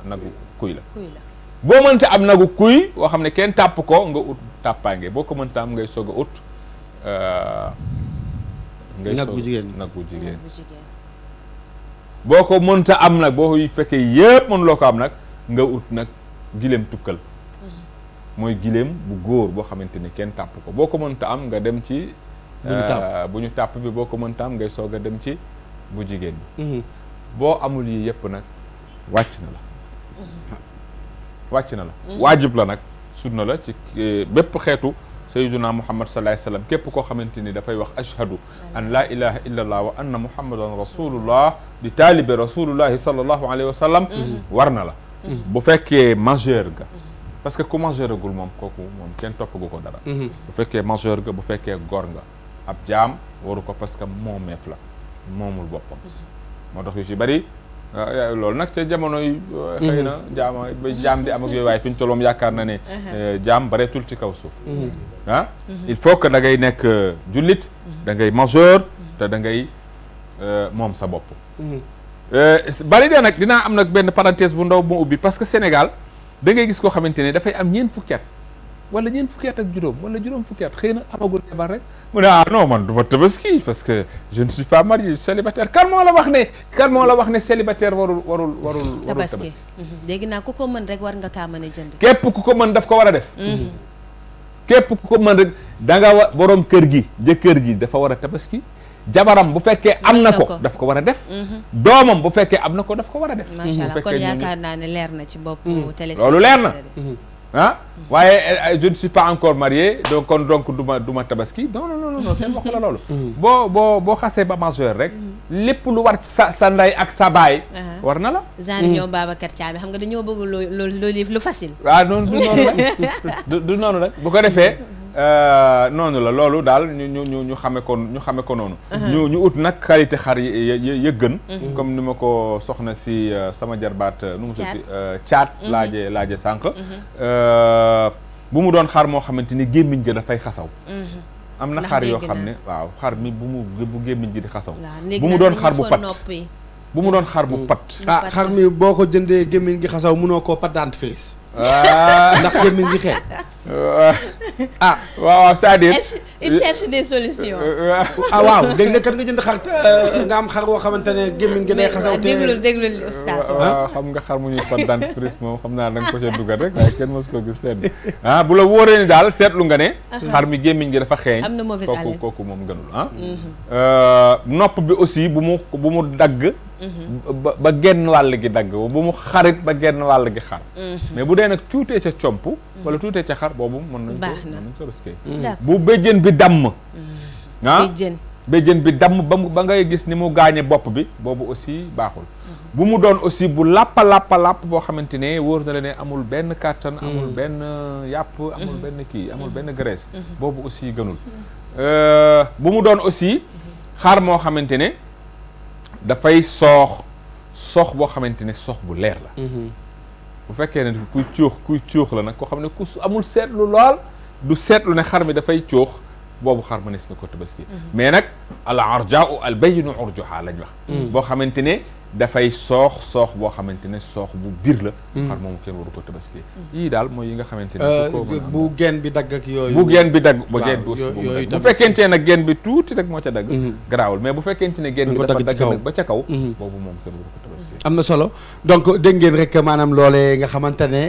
nagu kuy la boo mënta am nagu kuy woo xam ne kenn tàpp ko nga ut tàppaange boo ko mënta am ngay soog a ut nag bu jigéen boo ko mënta am nag boo fekkee yëpp mënuloo ko am nag nga ut nag giléem tukkal mooy giléem bu góor boo xamante ni kenn tàpp ko boo ko mënta am nga dem ci bu ñu tàpp bi boo ko mënta am ngay soog a dem ci bu jigéen bi boo amul yi yëpp nag wàcc na la waajib la nag sunna la ci bépp xeetu sayyiduna muhammad sallallahu alayhi wasallam képp koo xamante ni dafay wax ashhadu an la ilaha illa allah wa anna muhammadan rasulullah di taalibe rasulullahi sallallahu alayhi wa sallam war na la bu fekkee majeur ga parce que ku majeur agul moom kooku moom kenn toppagu ko dara bu fekkee majeur ga bu fekkee góor nga ab jaam waru ko parce que moomeef la moomul boppam moo tax yu ci bari loolu nag ca jamono yi xëy na jaam di am ak yooyu waaye fi ñu toll moom yaakaar na ne jaam bareetul ci kaw suuf il faut que da ngay nekk jullit da ngay majeur te da ngay moom sa bopp bari de nag dinaa am nag benn parenthèse bu ndaw bu ma ubbi parce que Sénégal da ngay gis koo xamante ne dafay am ñeent fukki at wala ñeent fukki at ak juróom wala juróom fukki at xëy na amagul jabar rek mu ne non man du ma tabaski parce que je ne suis pas marié célibataire kan moo la wax ne célibataire warul tabaski dégg naa ku ko mën rek war nga kaa mën a jënd képp ku ko mën daf ko war a def képp ku ko mën rek da nga borom kër gi jëkkër ji dafa war a tabaski jabaram bu fekkee am na ko daf ko war a def doomam bu fekkee am na ko daf ko war a def macha allah kon yaakaar naa ne leer na ci bopp loolu leer na waaye je ne suis pas encore marié donc du ma tabaski non kenn waxu la loolu boo xasee ba majeur rek lépp lu war sa ndey ak sa baay war na la genre ñoom Babacar Thiam xam nga dañoo bëgg loolu lu facile waaw noonu du noonu la bu ko defee noonu la loolu daal ñu xame ko noonu ñu ut nag qualité xar yi gën comme ni ma ko soxna si sama jarbaat nu mu tudd caat laaje sànq bu mu doon xar moo xamante ni gémmiñ ga dafay xasaw am na xar yoo xam ne waaw xar mi bu gémmiñ gi di xasaw bu mu doon xar bu pat bu mu doon xar bu pat xar mi boo ko jëndee gémmiñ gi xasaw mënoo koo pat dentifrice ndax gémmiñ gi xeeñ waaw c'est-à-dire il cherche des solutions waaw dégg nga kat nga jënd xar nga am xar boo xamante ne gémmiñ gi day xasaw te déglu ustaas xam nga xar mu ñuy pat dentifrice moom xam naa da nga ko ca dugal rek waaye kenn mos ko gis fenn bu la wóoree ni daal seetlu nga ne xar mi gémmiñ gi dafa xeeñ am na mauvaise haleine kooku moom gënul nopp bi aussi bu mu dagg ba genn wàll gi dagg bu mu xarit ba genn wàll gi xar mais bu dee nag tuutee ca comp wala tuutee ca xar boobu mën nañ ko risqué bu béjjën bi damm béjjën bi damm ba ngay gis ni mu gaañe bopp bi boobu aussi baaxul bu mu doon aussi bu làpp boo xamante ne wóor na la ne amul benn kàttan amul benn yàpp amul benn kii amul benn graisse boobu aussi gënul bu mu doon aussi xar moo xamante ne dafay soox boo xamante ne soox bu leer la bu fekkee ne kuy cuux la nag koo xam ne ku amul seetlu lool du seetlu ne xar mi dafay cuux boobu xar ma nes na ko tabaski mais nag al arjaau al bayinu urjuha lañ wax boo xamante ne dafay soox boo xamante ne soox bu biir la xar moomu kenn waru ko tabaski yii daal mooy yi nga xamante ne bu geen bi dagg ak yooyu bu geen bi dagg ba geen bi aussi bu fekkente ne nag geen bi tuuti rek moo ca dagg garaawul mais bu fekkente ne geen bi dafa dagg nag ba ca kaw boobu moom kenn waru ko tabaski am na solo donc dégg ngeen rek maanaam loolee nga xamante ne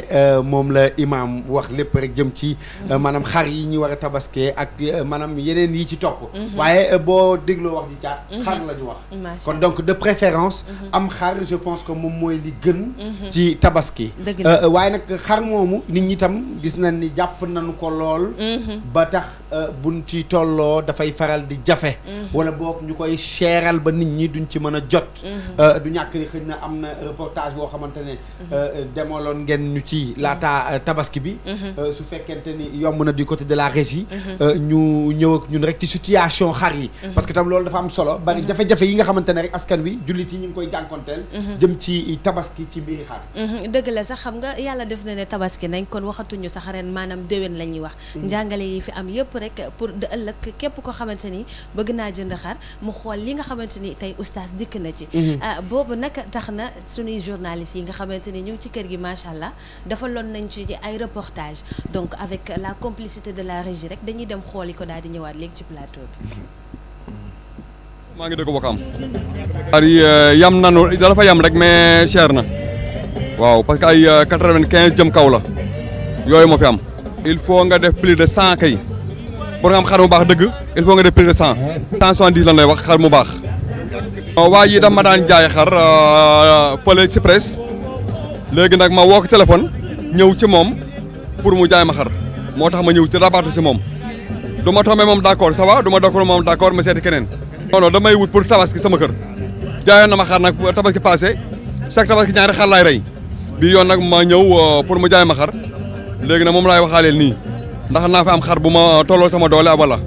moom la imaam wax lépp rek jëm ci maanaam xar yi ñu war a tabaskee ak maanaam yeneen yi ci topp waaye boo dégloo wax ji caat xar la ñu wax kon donc de préférence am xar je pense que moom mooy li gën ci tabaski waaye nag xar moomu nit ñi tam gis nañ ni jàpp nañu ko lool ba tax buñ ci tolloo dafay faral di jafe wala boog ñu koy seeral ba nit ñi duñ ci mën a jot du ñàkk ni xëy na am na reportage boo xamante ne demaloon ngeen ñu ci laata tabaski bi su fekkente ni yomb na du côté de la régie ñu ñëw ak ñun rek ci situation xar yi parce que tam loolu dafa am solo bari jafe-jafe yi nga xamante ne rek askan wi jullit yi ñu ngi koy jànkonteel jëm ci tabaski ci mbiri xar dëgg la sax xam nga yàlla def na ne tabaski nañ kon waxatuñu sax ren maanaam déwén la ñuy wax njàngale yi fi am yëpp rek pour de ëllëg képp ko xamante ni bëgg naa jënd xar mu xool li nga xamante ni tey oustaz dikk na ci boobu nag tax na suñuy journalistes yi nga xamante ni ñu ngi ci kër gi macha allah dafa loon nañ ci ay reportage donc avec la complicité de la régie rek dañuy dem xooli ko daal di ñëwaat léegi ci plateau bi maa ngi dëkk Wakaam xar yi yam nanu dafa yam rek mais cher na waaw parce que ay 95 jëm kaw la yooyu moo fi am il faut nga def plus de 100 kay pour nga am xar mu baax dëgg il faut nga def plus de 100 170 lan lay wax xar mu baax waa yi daf ma daan jaay xar fële ci presse léegi nag ma woo ko téléphone ñëw ci moom pour mu jaay ma xar moo tax ma ñëw ci rabaatu ci moom du ma tombé moom d'accord ça va du ma d'accord moom d'accord ma seeti keneen non non damay wut pour tabaski sama kër jaayoon na ma xar nag tabaski passé chaque tabaski ñaari xar laay rey bii yoon nag ma ñëw pour mu jaay ma xar léegi nag moom laay waxaaleel nii ndax naa fi am xar bu ma tolloo sama doole wala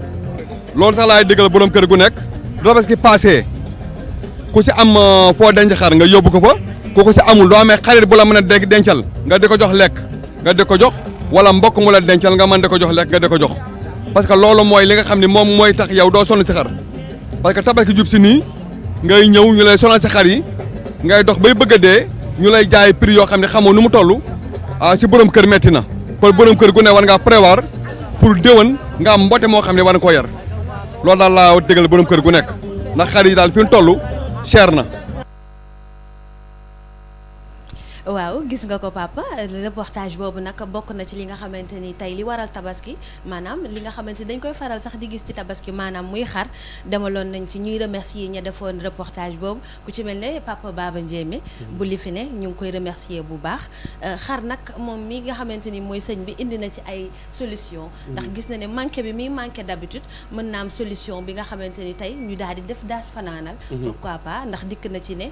loolu sax laay déggal borom kër gu nekk du tabaski passé ku si am foo denc xar nga yóbbu ko fa ku ko si amul doo amee xarit bu la mën a dencal nga di ko jox lekk nga di ko jox wala mbokk mu la dencal nga mën di ko jox lekk nga di ko jox parce que loolu mooy li nga xam ne moom mooy tax yow doo sonn si xar parce que tabaski jub si nii ngay ñëw ñu lay sonal si xar yi ngay dox bay bëgg a dee ñu lay jaay prix yoo xam ne xamoo nu mu toll si borom kër metti na kon borom kër gu ne war ngaa prévoir pour déwén nga am mbote moo xam ne war nga koo yar loolu daal laa déggal borom kër gu nekk ndax xar yi daal fi mu toll cher na. waaw gis nga ko papa reportage boobu nag bokk na ci li nga xamante ni tey li waral tabaski maanaam li nga xamante ni dañ koy faral sax di gis ci tabaski maanaam muy xar demaloon nañ ci ñuy remercier ña defoon reportage boobu ku ci mel ne papa Baba Ndiémé bu li fi ne ñu ngi koy remercier bu baax xar nag moom mi nga xamante ni mooy sëñ bi indi na ci ay solution ndax gis na ne manqué bi mi manqué d'habitude mën na am solution bi nga xamante ni tey ñu daal di def daas fanaanal pourquoi pas ndax dikk na ci ne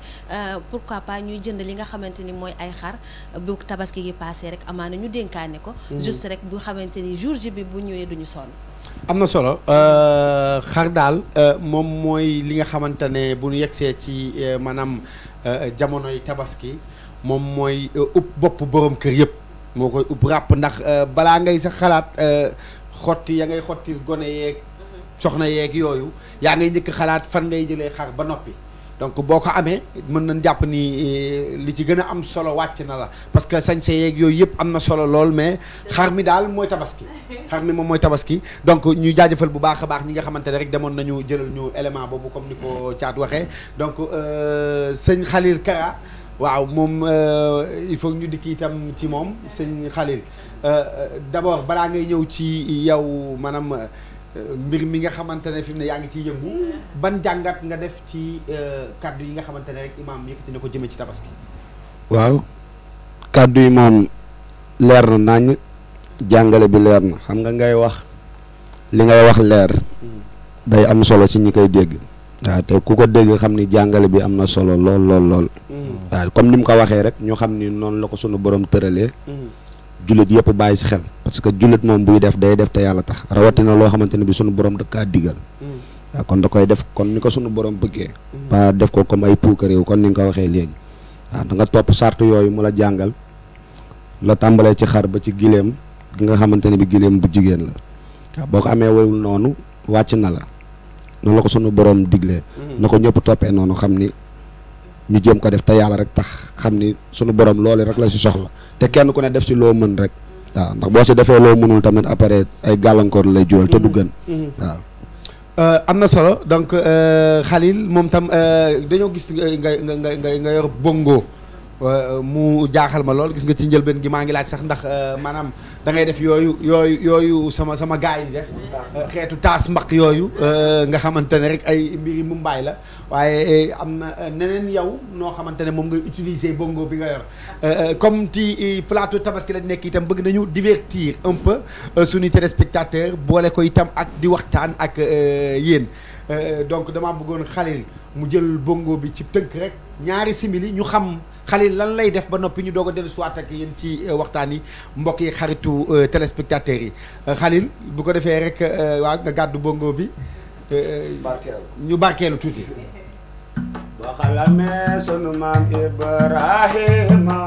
pourquoi pas ñuy jënd li nga xamante ni mooy ay xar bu tabaski gi passé rek amaana ñu dénkaane ko juste rek bu xamante ni jour ji bi bu ñëwee duñu sonn am na solo xar daal moom mooy li nga xamante ne bu ñu yegsee ci maanaam jamonoy tabaski moom mooy upp bopp borom kër yëpp moo koy upp ràpp ndax balaa ngay sax xalaat xotti ya ngay xottil gone yeeg soxna yeeg yooyu yaa ngay njëkk xalaat fan ngay jëlee xar ba noppi donc boo ko amee mën nañ jàpp ni li ci gën a am solo wàcc na la parce que sañse yeeg yooyu yëpp am na solo lool mais xar mi daal mooy tabaski xar mi moom mooy tabaski donc ñu jaajëfal bu baax a baax ñi nga xamante ne rek demoon nañu jëlal ñu élément boobu comme ni ko Thiat waxee donc sëñ Khalil Kara waaw moom il faut ñu dikk itam ci moom sëñ Khalil d'abord balaa ngay ñëw ci yow maanaam mbir mi nga xamante ne fi mu ne yaa ngi ciy yëngu ban jàngat nga def ci kaddu yi nga xamante ne rek imaam yëkkati na ko jëmee ci tabaski. waaw kaddu yi moom leer na nañ jàngale bi leer na xam nga ngay wax li ngay wax leer day am solo ci ñi koy dégg waaw te ku ko dégg xam ni jàngale bi am na solo lool lool lool. waaw comme ni mu ko waxee rek ñu xam ni noonu la ko sunu borom tëralee. jullit yëpp bàyyi si xel parce que jullit moom buy def day def te yàlla tax rawatina loo xamante ne bi sunu borom da kaa digal waaw kon da koy def kon ni ko sunu borom bëggee pas def ko comme ay puukaréew kon ni nga ko waxee léegi waaw da nga topp sart yooyu mu la jàngal la tàmbalee ci xar ba ci gileem gi nga xamante ne bi gileem bu jigéen la waaw boo ko amee wayul noonu wàcc na la noonu la ko sunu borom diglee na ko ñëpp toppee noonu xam ni ñu jéem ko def te yàlla rek tax xam ni sunu borom loolu rek la si soxla te kenn ku ne def ci loo mën rek waaw ndax boo si defee loo mënul tamit après ay gàllankoor lay jural te du gën waaw. am na solo donc Khalil moom tam dañoo gis nga yor bongo mu jaaxal ma lool gis nga ci njëlbeen gi maa ngi laaj sax ndax maanaam da ngay def yooyu sama gars yi def xeetu taas mbaq yooyu nga xamante ne rek ay mbiri Mumbaay la waaye am na neneen yow noo xamante ne moom ngay utiliser bongo bi nga yor comme ci plateau tabaski lañ nekk itam bëgg nañu divertir un peu suñuy téléspectateurs boole ko itam ak di waxtaan ak yéen donc damaa bëggoon Khalil mu jël bongo bi ci tënk rek ñaari simili ñu xam Khalil lan lay def ba noppi ñu doog a dellu siwaat ak yéen ci waxtaan yi mbokk yi xaritu téléspectateurs yi Khalil bu ko defee rek waa nga gàddu bongo bi ñu barkeelu tuuti. boo xalamee sunu maam Ibrahima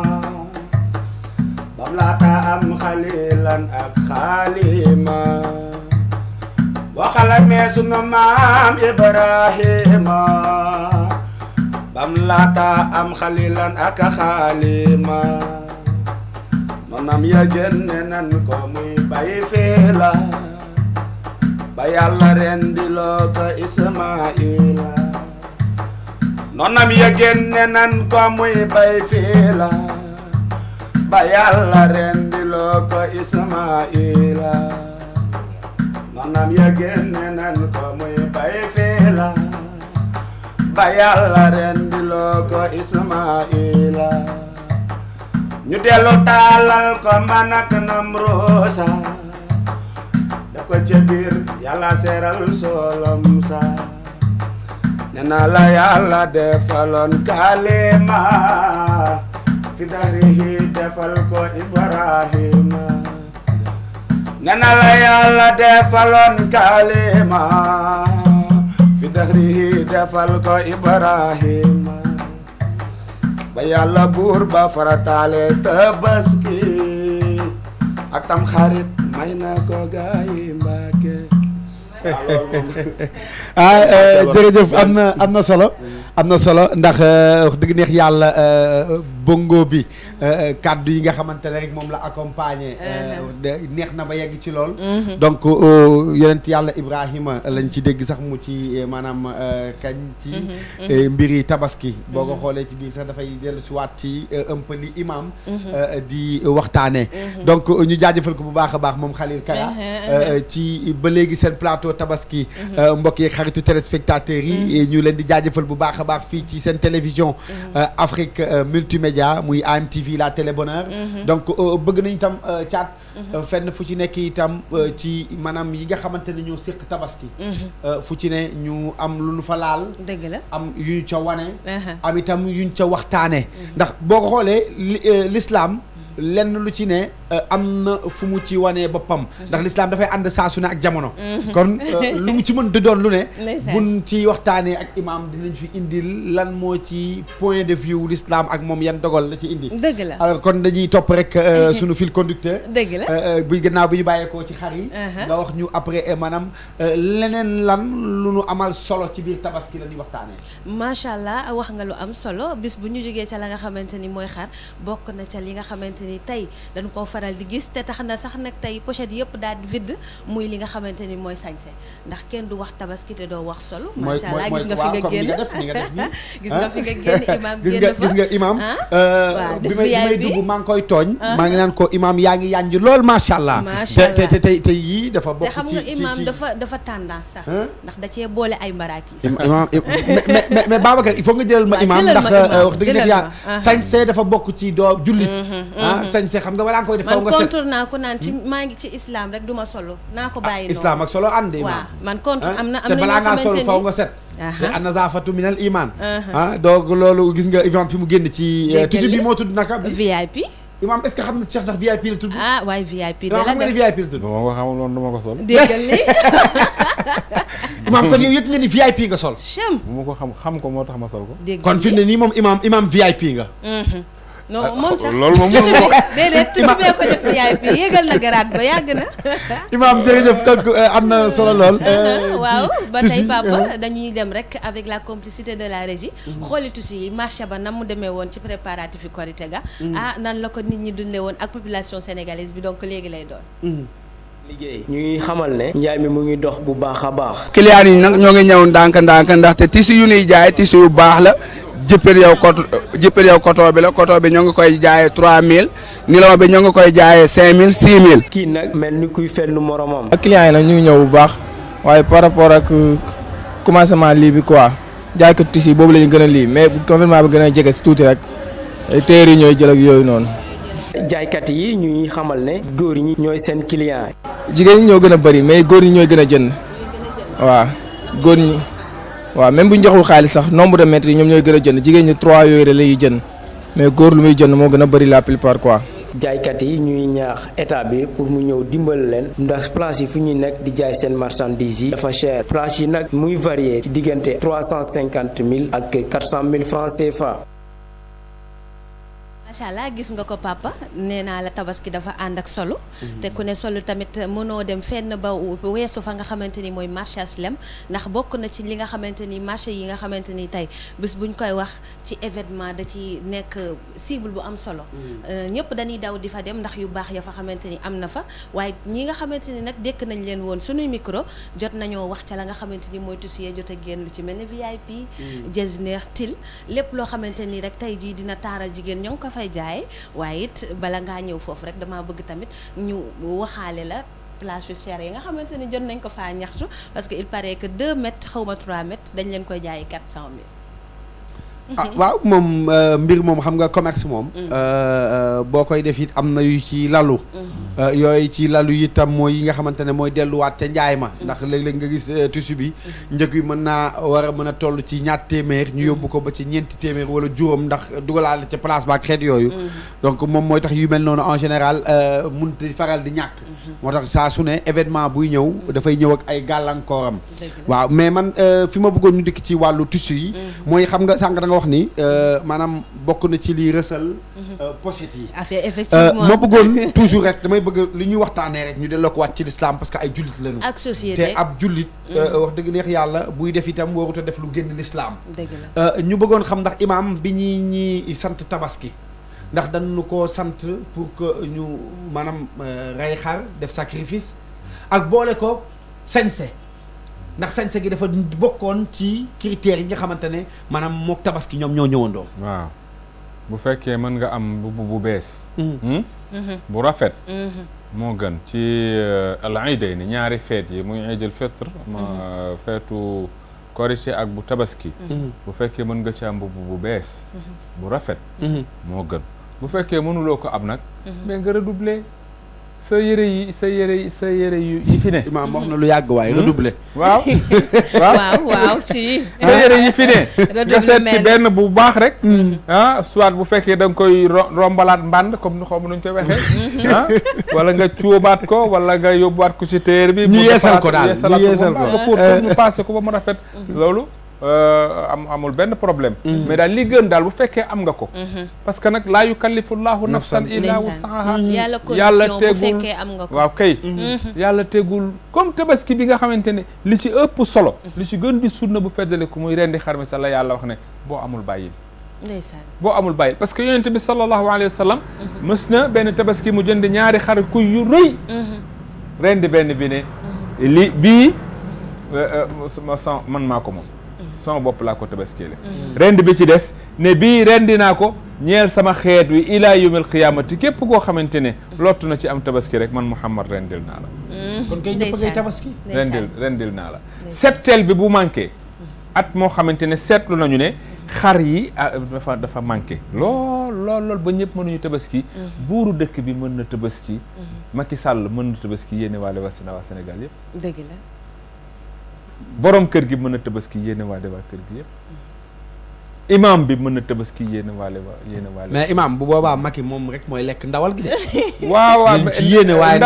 bam laata am xalilan ak xaalima boo xalamee sunu maam Ibrahima bam laata am xalilan ak xaalima noonam ya génne nan ko muy bay feela ba yàlla rendi loo ko Ismaila noonam ya génne nan ko muy bay feela ba yàlla rendi loo ko Ismaila noonam ya génne nan ko muy bay feela ba yàlla rendi loo ko Ismaila ñu dellu taalal ko man ak Namroosa da ko ca biir yàlla seeral solom sa nee na la yàlla defaloon kalima fi dahrihi defal ko Ibrahima nee na la yàlla defaloon kalima fi dahrihi defal ko Ibrahima ba yàlla buur ba farataale Tabaski ak tam xarit may na ko gaay Mbàkke jërëjëf am na solo ndax wax dëgg neex yàlla bongo bi kàddu yi nga xamante ne rek moom la accompagner neex na ba yegg ci lool donc yonent yàlla Ibrahima lañ ci dégg sax mu ci maanaam kañ ci mbiri tabaski boo ko xoolee ci biir sax dafay dellu si waat ci un peu li imam di waxtaane donc ñu jaajëfal ko bu baax a baax moom Khalil Kara ci ba léegi seen plateau tabaski mbokk yeeg xaritu téléspectateurs yi ñu leen di jaajëfal bu baax a baax fii ci seen télévision Afrique multimédia muy AMTV la télé bonheur donc bëgg nañ itam caat fenn fu ci nekk itam ci maanaam yi nga xamante ne ñoo séq tabaski fu ci ne ñu am lu ñu fa laal dëgg la am yu ñu ca wane am itam yu ñu ca waxtaane ndax boo ko xoolee l'islam lenn lu ci ne am na fu mu ci wanee boppam ndax l'islam dafay ànd saa su ne ak jamono kon lu mu ci mën di doon lu ne buñ ci waxtaanee ak imam dinañ fi indil lan moo ci point de vue l'islam ak moom yan dogal la ci indi dëgg la alors kon dañuy topp rek sunu fil conducteur dëgg la bu gannaaw bi ñu bàyyeekoo ci xar yi nga wax ñu après maanaam leneen lan lu nu amal solo ci biir tabaski la ñuy waxtaanee macha allah wax nga lu am solo bis bu ñu jógee ca la nga xamante ni mooy xar bokk na ca li nga xamante ni tey dañu koo faral di gis te tax na sax nag tey pochette yëpp daal di vide muy li nga xamante ni mooy sañse ndax kenn du wax tabaski te doo wax solo macha allah gis nga fi nga génn gis nga fi nga génn imam génn fa gis nga imam bi may dugg maa ngi koy tooñ maa ngi naan ko imam yaa ngi yànj lool macha allah te yii dafa bokk ci te xam nga imam dafa tendance sax ndax da cee boole ay maraakis imam mais Babacar il faut nga jëlal ma imam ndax wax dëgg nekk yaa sañse dafa bokk ci doo jullit sañse xam nga balaa nga koy def faw nga set man contour naa ko naan ci maa ngi ci islam rek du ma solo naa ko bàyyi noonu islam ak solo ànd waaw man contour am na te balaa ngaa solo faw nga set te an-nazaafatu minal iman donc loolu gis nga imam fi mu génn ci tuuti bi moo tudd naka VIP imam est-ce que xam na Cheikh ndax VIP la tudd waaye VIP da la xam nga ni VIP la tudd moo ko xamul woon dama ko sol déggal li imam kon yow yëg nga ni VIP nga sol bu ma ko xam ko moo tax ma sol ko kon fi mu ne nii moom imam VIP nga non moom sax loolu moom déedéet tusi bee ko def VIP yéegal na garaat ba yàgg na imam jërëjëf donc am na solo lool waaw ba tey papa dañuy dem rek avec la complicité de la régie xooli tusi yi marché ba nam mu demee woon ci préparatif yi Korité ga nan la ko nit ñi dundee woon ak population sénégalaise bi donc léegi lay doon liggéey ñu ngi xamal ne njaay mi mu ngi dox bu baax a baax clients yi nag ñoo ngi ñëw ndànk ndaxte tissu yu ñuy jaay tissu yu baax la jëppër yow coton bi la coton bi ñoo ngi koy jaayee 3000 nilon bi ñoo ngi koy jaayee 5000 6000. kii nag mel ni kuy fenn moromam. ak clients yi nag ñu ngi ñëw bu baax waaye par rapport ak commencement lii bi quoi jaaykat tissu yi boobu la ñu gën a lii mais bu gouvernement bi gën a jege si tuuti rek téer yi ñooy jël ak yooyu noonu. jaaykat yi ñuy xamal ne góor ñi ñooy seen client. jigéen ñi ñoo gën a bëri mais góor ñi ñooy gën a jënd. waaw góor ñi waaw même bu ñu joxul xaalis sax nombre de mètres yi ñoom ñooy gën a jënd jigéen ñi 3 yooyu rek la ñuy jënd mais góor lu muy jënd moo gën a bëri la plupart quoi. jaaykat yi ñuy ñaax état bi pour mu ñëw dimbal leen ndax place yi fu ñuy nekk di jaay seen marchandise yi dafa cher place yi nag muy varié ci diggante 350 000 ak 400 000 francs CFA. macha allah gis nga ko papa nee naa la tabaski dafa ànd ak solo te ku ne solo tamit mënoo dem fenn ba weesu fa nga xamante ni mooy marché HLM ndax bokk na ci li nga xamante ni marché yi nga xamante ni tey bés buñ koy wax ci événement da ci nekk cible bu am solo ñëpp dañuy daw di fa dem ndax yu baax ya fa xamante ni am na fa waaye ñi nga xamante ni nag dékk nañ leen woon suñuy micro jot nañoo wax ca la nga xamante ni mooy tusiye jot a génn lu ci mel ni VIP Jesner til lépp loo xamante ni rek tey jii dina taaral jigéen ñoo ngi ko fay jaay waaye it bala ngaa ñëw foofu rek damaa bëgg tamit ñu waxaale la plage yu cher yi nga xamante ni jot nañ ko faa ñaxtu parce que il paraît que 2 mètres xaw ma 3 mètres dañ leen koy jaay 400 000. waaw moom mbir moom xam nga commerce moom boo koy def it am na yu ci lalu yooyu ci lalu itam mooy yi nga xamante ne mooy delluwaat ca njaay ma ndax léeg-léeg nga gis tissu bi njëg bi mën naa war a mën a toll ci ñaar téeméer ñu yóbbu ko ba ci ñeenti téeméer wala juróom ndax dugalaale ca place ba ak xeet yooyu donc moom mooy tax yu mel noonu en général mënut di faral di ñàkk moo tax saa su ne événement buy ñëw dafay ñëw ak ay gàllankooram waaw mais man fi ma bëggoon ñu dikk ci wàllu tissu yi mooy xam nga sànq da nga wax ni maanaam bokk na ci liy rësal pochette yi effectivement ma bëggoon toujours rek damay bëgg li ñuy waxtaanee rek ñu delloo ko waat ci l'islam parce que ay jullit lañu ak société te ab jullit wax dëgg neex yàlla buy def itam warut a def lu génn l'islam dëgg la ñu bëggoon xam ndax imam bi ñi sant tabaski ndax dañu ko sant pour que ñu maanaam rey xar def sacrifice ak boole ko sañse ndax sañse gi dafa bokkoon ci critères yi nga xamante ne maanaam mook tabaski ñoom ñoo ñëwandoo. waaw bu fekkee mën nga am bu bees. bu rafet. moo gën ci al iidayni ñaari feet yi muy iidul fitr ma feetu korité ak bu tabaski. bu fekkee mën nga ci am bu bees. bu rafet. moo gën bu fekkee mënuloo ko am nag. mais nga redoubler sa yére yi fi ne. imaam wax na lu yàgg waaye redoubler. waaw waaw si. sa yére yi fi ne. nga seet ci benn bu baax rek. soit bu fekkee da nga koy rombalaat mbànd comme ni xaw ma nuñ koy waxee. wala nga cuubaat ko wala nga yóbbuwaat ko ci téer bi. ñu yeesal ko daal ñu yeesal ko pour ñu passé ko ba mu rafet. loolu amul benn problème. mais daal li gën daal bu fekkee am nga ko. parce que nag laa yukallifu llahu nafsan illa wusaha. yàlla tegul bu fekkee am nga ko. waaw kay. yàlla tegul comme tabaski bi nga xamante ne li ci ëpp solo. li ci gën di sunna bu feddale ko muy rendi xar mi sa la yàlla wax ne boo amul bàyyil. ndeysaan boo amul bàyyil parce que yonent bi sallallahu alayhi wa sallam. mës na benn tabaski mu jënd ñaari xar kuy yu rëy. rendi benn bi ne. li bii man maa ko moom. sama bopp laa ko tabaskile rend bi ci des ne bii rendi naa ko ñeel sama xeet wi ilaa yawmil qiyaamati képp koo xamante ne lottu na ci am tabaski rek man Muhammad rendil naa la kon kay ñëpp ngay tabaski rendil naa la septeel bi bu manqué at moo xamante ne seetlu nañu ne xar yi dafa manqué lool ba ñëpp mënuñu tabaski buuru dëkk bi mën na tabaski Macky Sall mën na tabaski yéene waale waa Sénégal yëpp dëgg la borom kër gi mën na tabaski yéene waale waa kër gi yëpp imam bi mën na tabaski yéene waale mais imam bu boobaa Macky moom rek mooy lekk ndawal gi de waaw ci yéene waaye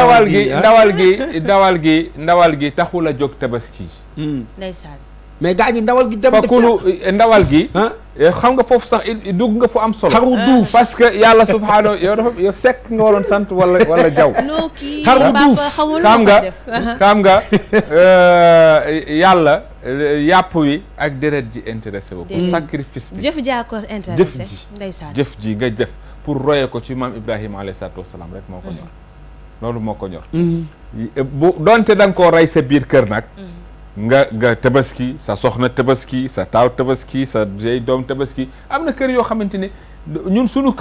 ndawal gi taxul a jóg tabaski ndeysaan mais gaa ñi ndawal gi dem fakulu ndawal gi xam nga foofu sax dugg nga fu am solo xaru duuf parce que yàlla subhaanahu yow sekk nga waroon sant wala jaw xaru duuf xam nga yàlla yàpp wi ak deret ji intéressé wu pour sacrifice bi jëf jaa ko intéressé ndeysaan jëf ji nga jëf pour roye ko ci maam Ibrahima alayhi salaatu wasalaam rek moo ko ñor loolu moo ko ñor bu doonte da nga koo rey sa biir kër nag nga tabaski sa soxna tabaski sa taaw tabaski sa jey doom tabaski am na kër yoo xamante ne ñun sunu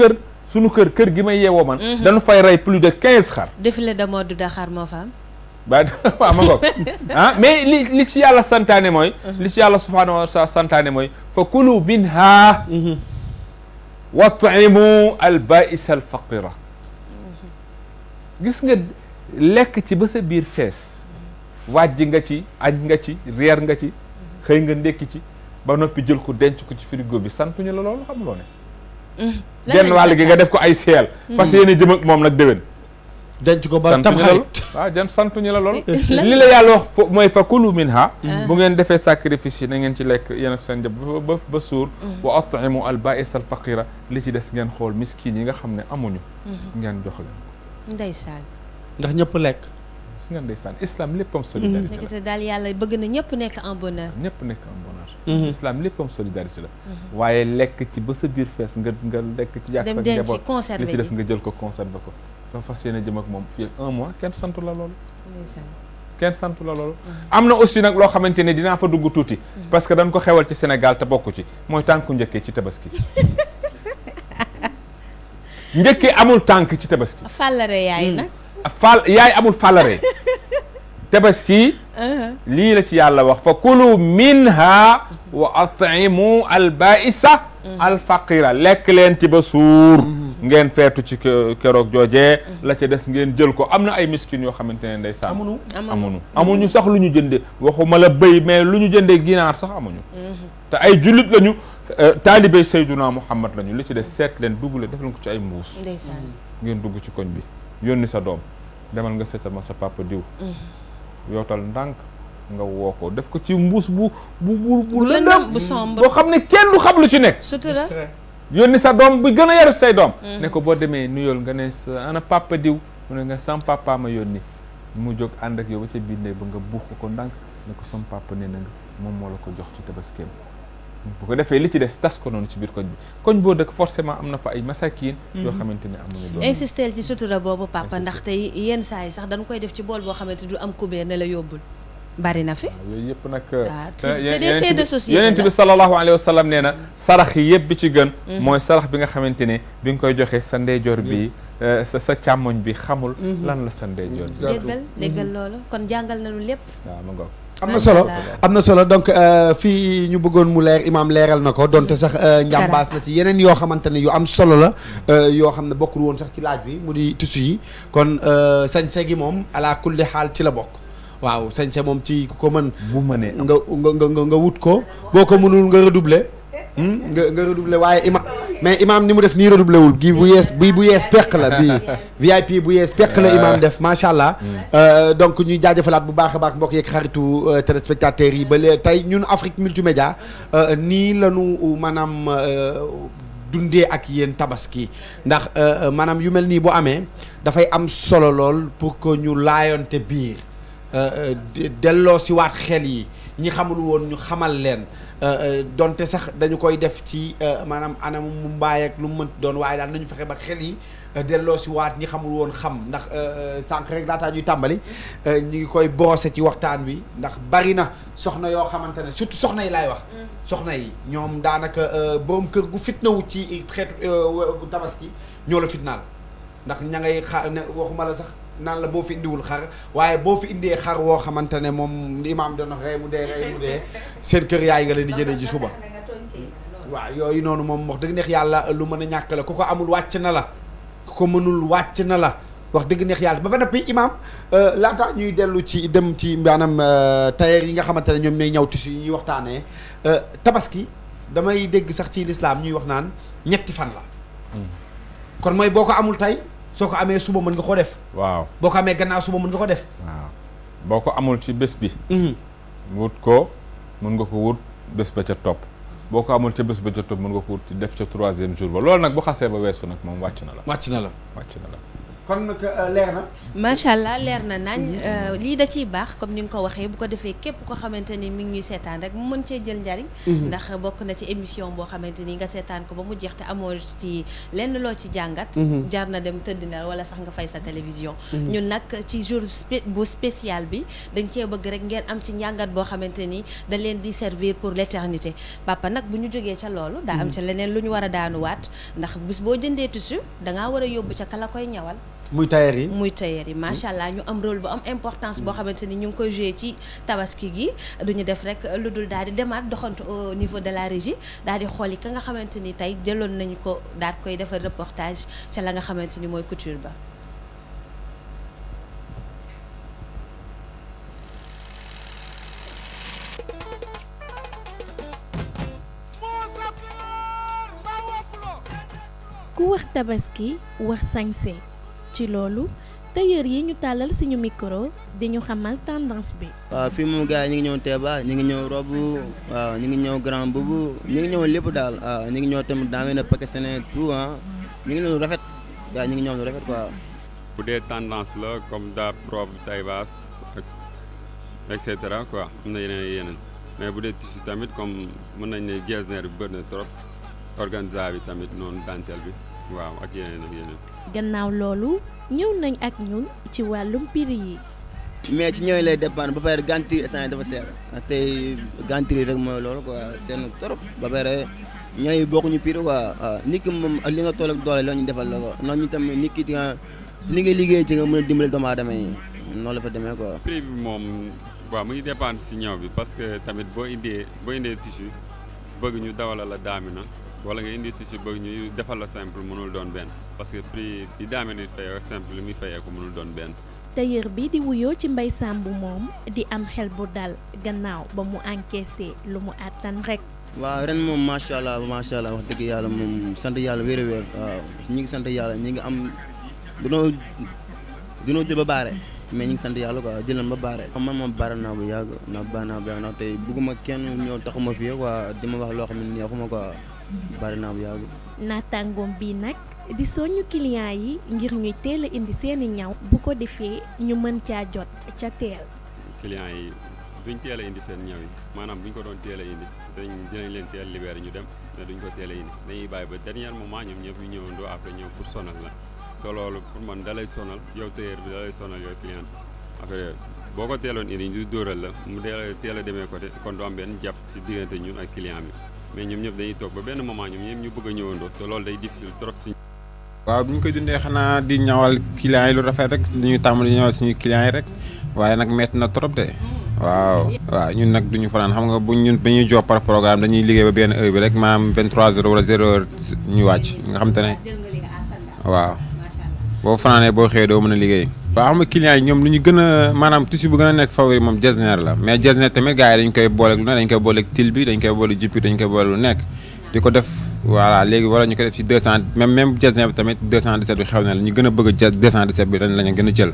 kër gi may yeewoo man dañu fay rey plus de 15 xar défilé de mode Dakar moo fa am ba waaw ma ngoog mais li ci yàlla santaane mooy li ci yàlla subhanahu wa taala santaane mooy fa kulu minha wa t'imu al ba'is al faqira gis nga lekk ci ba sa biir fees wàjj nga ci añ nga ci reer nga ci xëy nga ndekki ci ba noppi jël ko denc ko ci frigo bi santuñu la loolu xamuloo ne genn wàll gi nga def ko ay seel parce que yéen a jëm ak moom nag déwén denc ko ba tam xarit waaw jan santuñu la loolu li la yàlla wax mooy fa kulu minha bu ngeen defee sacrifice yi na ngeen ci lekk yéen ak seen jab ba suur wa at'imu al ba'is al faqira li ci des ngeen xool miskin yi nga xam ne amuñu ngeen jox leen ndeysaan ndax ñëpp lekk gis ngeen ndeysaan islam léppam solidarité la nekkate daal yàlla bëgg na ñëpp nekk en bonheur ñëpp nekk en bonheur islam léppam solidarité la waaye lekk ci ba sa biir fees nga lekk ci jàkk sa njaboot li ci des nga jël ko conservé ko fa fas yéene jëm ak moom fii ak 1 mois kenn santu la loolu kenn santu la loolu am na aussi nag loo xamante ne dinaa fa dugg tuuti parce que dañ ko xewal ci Sénégal te bokku ci mooy tànku njëkkee ci tabaski njëkkee amul tànk ci tabaski fàllare yaay nag yaay amul fàllare tabaski lii la ci yàlla wax fa kulu minha wa at'imu al ba'isa al faqira lekk leen ci ba suur ngeen feetu ci keroog joojee la ca des ngeen jël ko am na ay miskin yoo xamante ne ndeysaan amuñu sax lu ñu jënde waxuma la bëy mais lu ñu jëndee ginaar sax amuñu te ay jullit lañu taalibey Seyduna Muhammad lañu li ci des seet leen duggle def leen ko ci ay mbuus ngeen dugg ci koñ bi yónni sa doom demal nga seetal ma sa papa diw yootal ndànk nga woo ko def ko ci mbuus bu lëndëm bu sombre boo xam ne kenn du xam lu ci nekk sutura yónni sa doom bi gën a yaru say doom ne ko boo demee nuyool nga ne sa ana papa diw mu ne nga sam papa ma yónni mu jóg ànd ak yow ba ca biir néeg ba nga buux ko ndànk ne ko sam papa nee na nga moom moo la ko jox ci tabaskeem bu ko defee li ci des tas ko noonu ci biir koñ bi koñ boo dëkk forcément am na fa ay masakin yoo xamante ne amuñu doon insister ci sutura boobu papa ndax tey yenn saa yi sax dañ koy def ci bool boo xamante du am kubéer ne la yóbbul bari na fi yooyu yëpp nag c'est des faits de société yonent bi sallallahu alayhi wa sallam nee na sarax yi yëpp bi ci gën mooy sarax bi nga xamante ne bi nga koy joxe sa ndeyjoor bi sa càmmoñ bi xamul lan la sa ndeyjoor bi déggal loolu kon jàngal nañu lépp waaw ma ngoog am na solo donc fii ñu bëggoon mu leer imaam leeral na ko donte sax njàmbaas na ci yeneen yoo xamante ne yu am solo la yoo xam ne bokkul woon sax ci laaj bi mu di tissu yi kon sañse gi moom ala kulli xaal ci la bokk waaw sañse moom ci ku ko mën bu mënee nga wut ko boo ko mënul nga redoubler nga redoubler waaye imaam ni mu def nii redoubler wul gi bu yees peq la bii VIP bu yees peq la imaam def macha allah donc ñuy jaajëfalaat bu baax a baax mbokk yeeg xaritu téléspectateurs yi ba léegi tey ñun Afrique Multimédia nii lañu maanaam dundee ak yéen tabaski ndax maanaam yu mel nii bu amee dafay am solo lool pour que ñu laayonte biir delloo si waat xel yi ñi xamul woon ñu xamal leen donte sax dañu koy def ci maanaam anam mu mbaay ak lu mu mënti doon waaye daal nañu fexe ba xel yi delloo si waat ñi xamul woon xam ndax sànq rek laataa ñuy tàmbali ñi ngi koy boose ci waxtaan wi ndax bari na soxna yoo xamante ne surtout soxna yi laay wax soxna yi ñoom daanaka borom kër gu fitnawu ci xeetu tabaski ñoo la fitnaal ndax ña ngay xaar ne waxuma la sax naan la boo fi indiwul xar waaye boo fi indee xar woo xamante ne moom imaam doon wax rey mu dee seen kër yaay nga leen di jëlee ji suba waaw yooyu noonu moom wax dëgg neex yàlla lu mën a ñàkk la ku ko amul wàcc na la ku ko mënul wàcc na la wax dëgg neex yàlla ba noppi imaam laata ñuy dellu ci dem ci maanaam tailleur yi nga xamante ne ñoom ñooy ñaw tissu yi ñuy waxtaanee tabaski damay dégg sax ci lislaam ñuy wax naan ñetti fan la kon mooy boo ko amul tey soo ko amee suba mën nga ko def. waaw boo ko amee gannaaw suba mën nga ko def. waaw boo ko amul ci bés bi. wut ko mën nga ko wut bés ba ca topp boo ko amul ca bés ba ca topp mën nga ko wut ci def ca 3e jour ba loolu nag bu xasee ba weesu nag moom wàcc na la. wàcc na la. kon nag leer na. macha allah leer na nañ lii da ciy baax comme ni nga ko waxee bu ko defee képp ko xamante ni mi ngi ñuy seetaan rek mu mën cee jël njariñ. ndax bokk na ci émission boo xamante ni nga seetaan ko ba mu jeex te amoo ci lenn loo ci jàngat. jar na dem tëdd na wala sax nga fay sa télévision. ñun nag ci jour bu spécial bi dañ cee bëgg rek ngeen am ci njàngat boo xamante ni da leen di servir pour l'éternité papa nag bu ñu jógee ca loolu. daa am ca leneen lu ñu war a daanuwaat ndax bis boo jëndee tissu dangaa war a yóbbu ca ka la koy ñawal. muy tailleur yi macha allah ñu am rôle bu am importance boo xamante ni ñu ngi koy joué ci tabaski gi duñu def rek lu dul daal di demaat doxantu au niveau de la régie daal di xool yi ka nga xamante ni tey jëloon nañu ko daal koy defar reportage ca la nga xamante ni mooy couture ba. ku wax tabaski wax sañse ci loolu tailleur yi ñu tàllal suñu micro di ñu xamal tendance bi. waaw fii moom gars yi ñu ngi ñëw teeba ñu ngi ñëw robe waaw ñu ngi ñëw grand boubou ñu ngi ñëw lépp daal waaw ñu ngi ñëw tamit daa mel ne pakistan tout ñu ngi ñëw lu rafet gars ñu ngi ñëw lu rafet quoi. bu dee tendance la comme daa robe taille basse ak et cetera quoi am na yeneen mais bu dee tissu tamit comme mën nañ ne getzner bi bëri na trop organza bi tamit noonu dentelle bi waaw ak yeneen. gannaaw loolu ñëw nañ ak ñun ci wàllum prix yi. mais ci ñëwee lay dépendre ba pare gantir instant dafa seer tey gantir rek mooy loolu quoi seen trop ba pare ñooy bokkuñu prix quoi nit ki moom ak li nga toll ak doole la ñu defal la ko noonu ñu tamit nit ki li ngay liggéey ci nga mën a dimbali doomu aadama yi noonu la fa demee quoi. prix bi moom waaw mu ngi dépendre si ñëw bi parce que tamit boo indee tissu bëgg ñu dawala la daamina wala nga indi tissu bëgg ñu defal la simple mënul doon benn parce que prix yi daamina di fayee simple li muy fayee ko mënul doon benn. tailleur bi di wuyoo ci Mbaye Samb moom di am xel bu dal gannaaw ba mu encaissé lu mu àttan rek. waaw ren moom macha allah wax dëgg yàlla moom sant yàlla wér-wér waaw ñi ngi sant yàlla ñi ngi am dunoo jël ba baare mais ñi ngi sant yàlla quoi jël nañ ba baare. man moom baare naa bu yàgg ndax tey bugguma kenn ñëw taxuma fii quoi di ma wax loo xam ne neexuma quoi baare naa bu yàgg. naataangoom bii nag di soññu client yi ngir ñuy teel a indi seeni ñaw bu ko defee ñu mën caa jot ca teel. client yi duñ teel a indi seen ñaw yi maanaam buñ ko doon teel a indi dinañ leen teel libéré ñu dem mais duñ ko teel a indi dañuy bàyyi ba dernier moment ñoom ñëpp ñu ñëwandoo après ñëw pour sonal la te loolu pour man dalay sonal yow tailleur bi dalay sonal yow client après boo ko teeloon indi ñu dóoral la mu teel a demee côté kon du am benn jàpp ci diggante ñun ak client bi mais ñoom ñëpp dañuy toog ba benn moment ñoom ñëpp ñu bëgg a ñëwandoo te loolu day difficile trop si. waaw bu ñu koy dundee xanaa di ñawal clients yi lu rafet rek dañuy tàmm di ñawal suñu clients yi rek waaye nag métti na trop de waaw ñun nag duñu fanaan xam nga ñun ba ñuy jox par programme dañuy liggéey ba benn heure bi rek maanaam 23h wala 0h ñu wàcc nga xam te ne waaw boo fanaanee boo xëyee doo mën a liggéey. waaw xam nga clients yi ñoom lu ñu gën a maanaam tissu bu gën a nekk favori moom getzner la mais getzner tamit gars yi dañ koy booleeg lu ne dañ koy booleeg til bi dañ koy booleeg juppi dañ koy boole lu nekk di ko def voilà léegi wala ñu ko def ci 200 même getzner bi tamit 217 bi xew na la ñu gën a bëgg a 217 bi ren la ñu gën a jël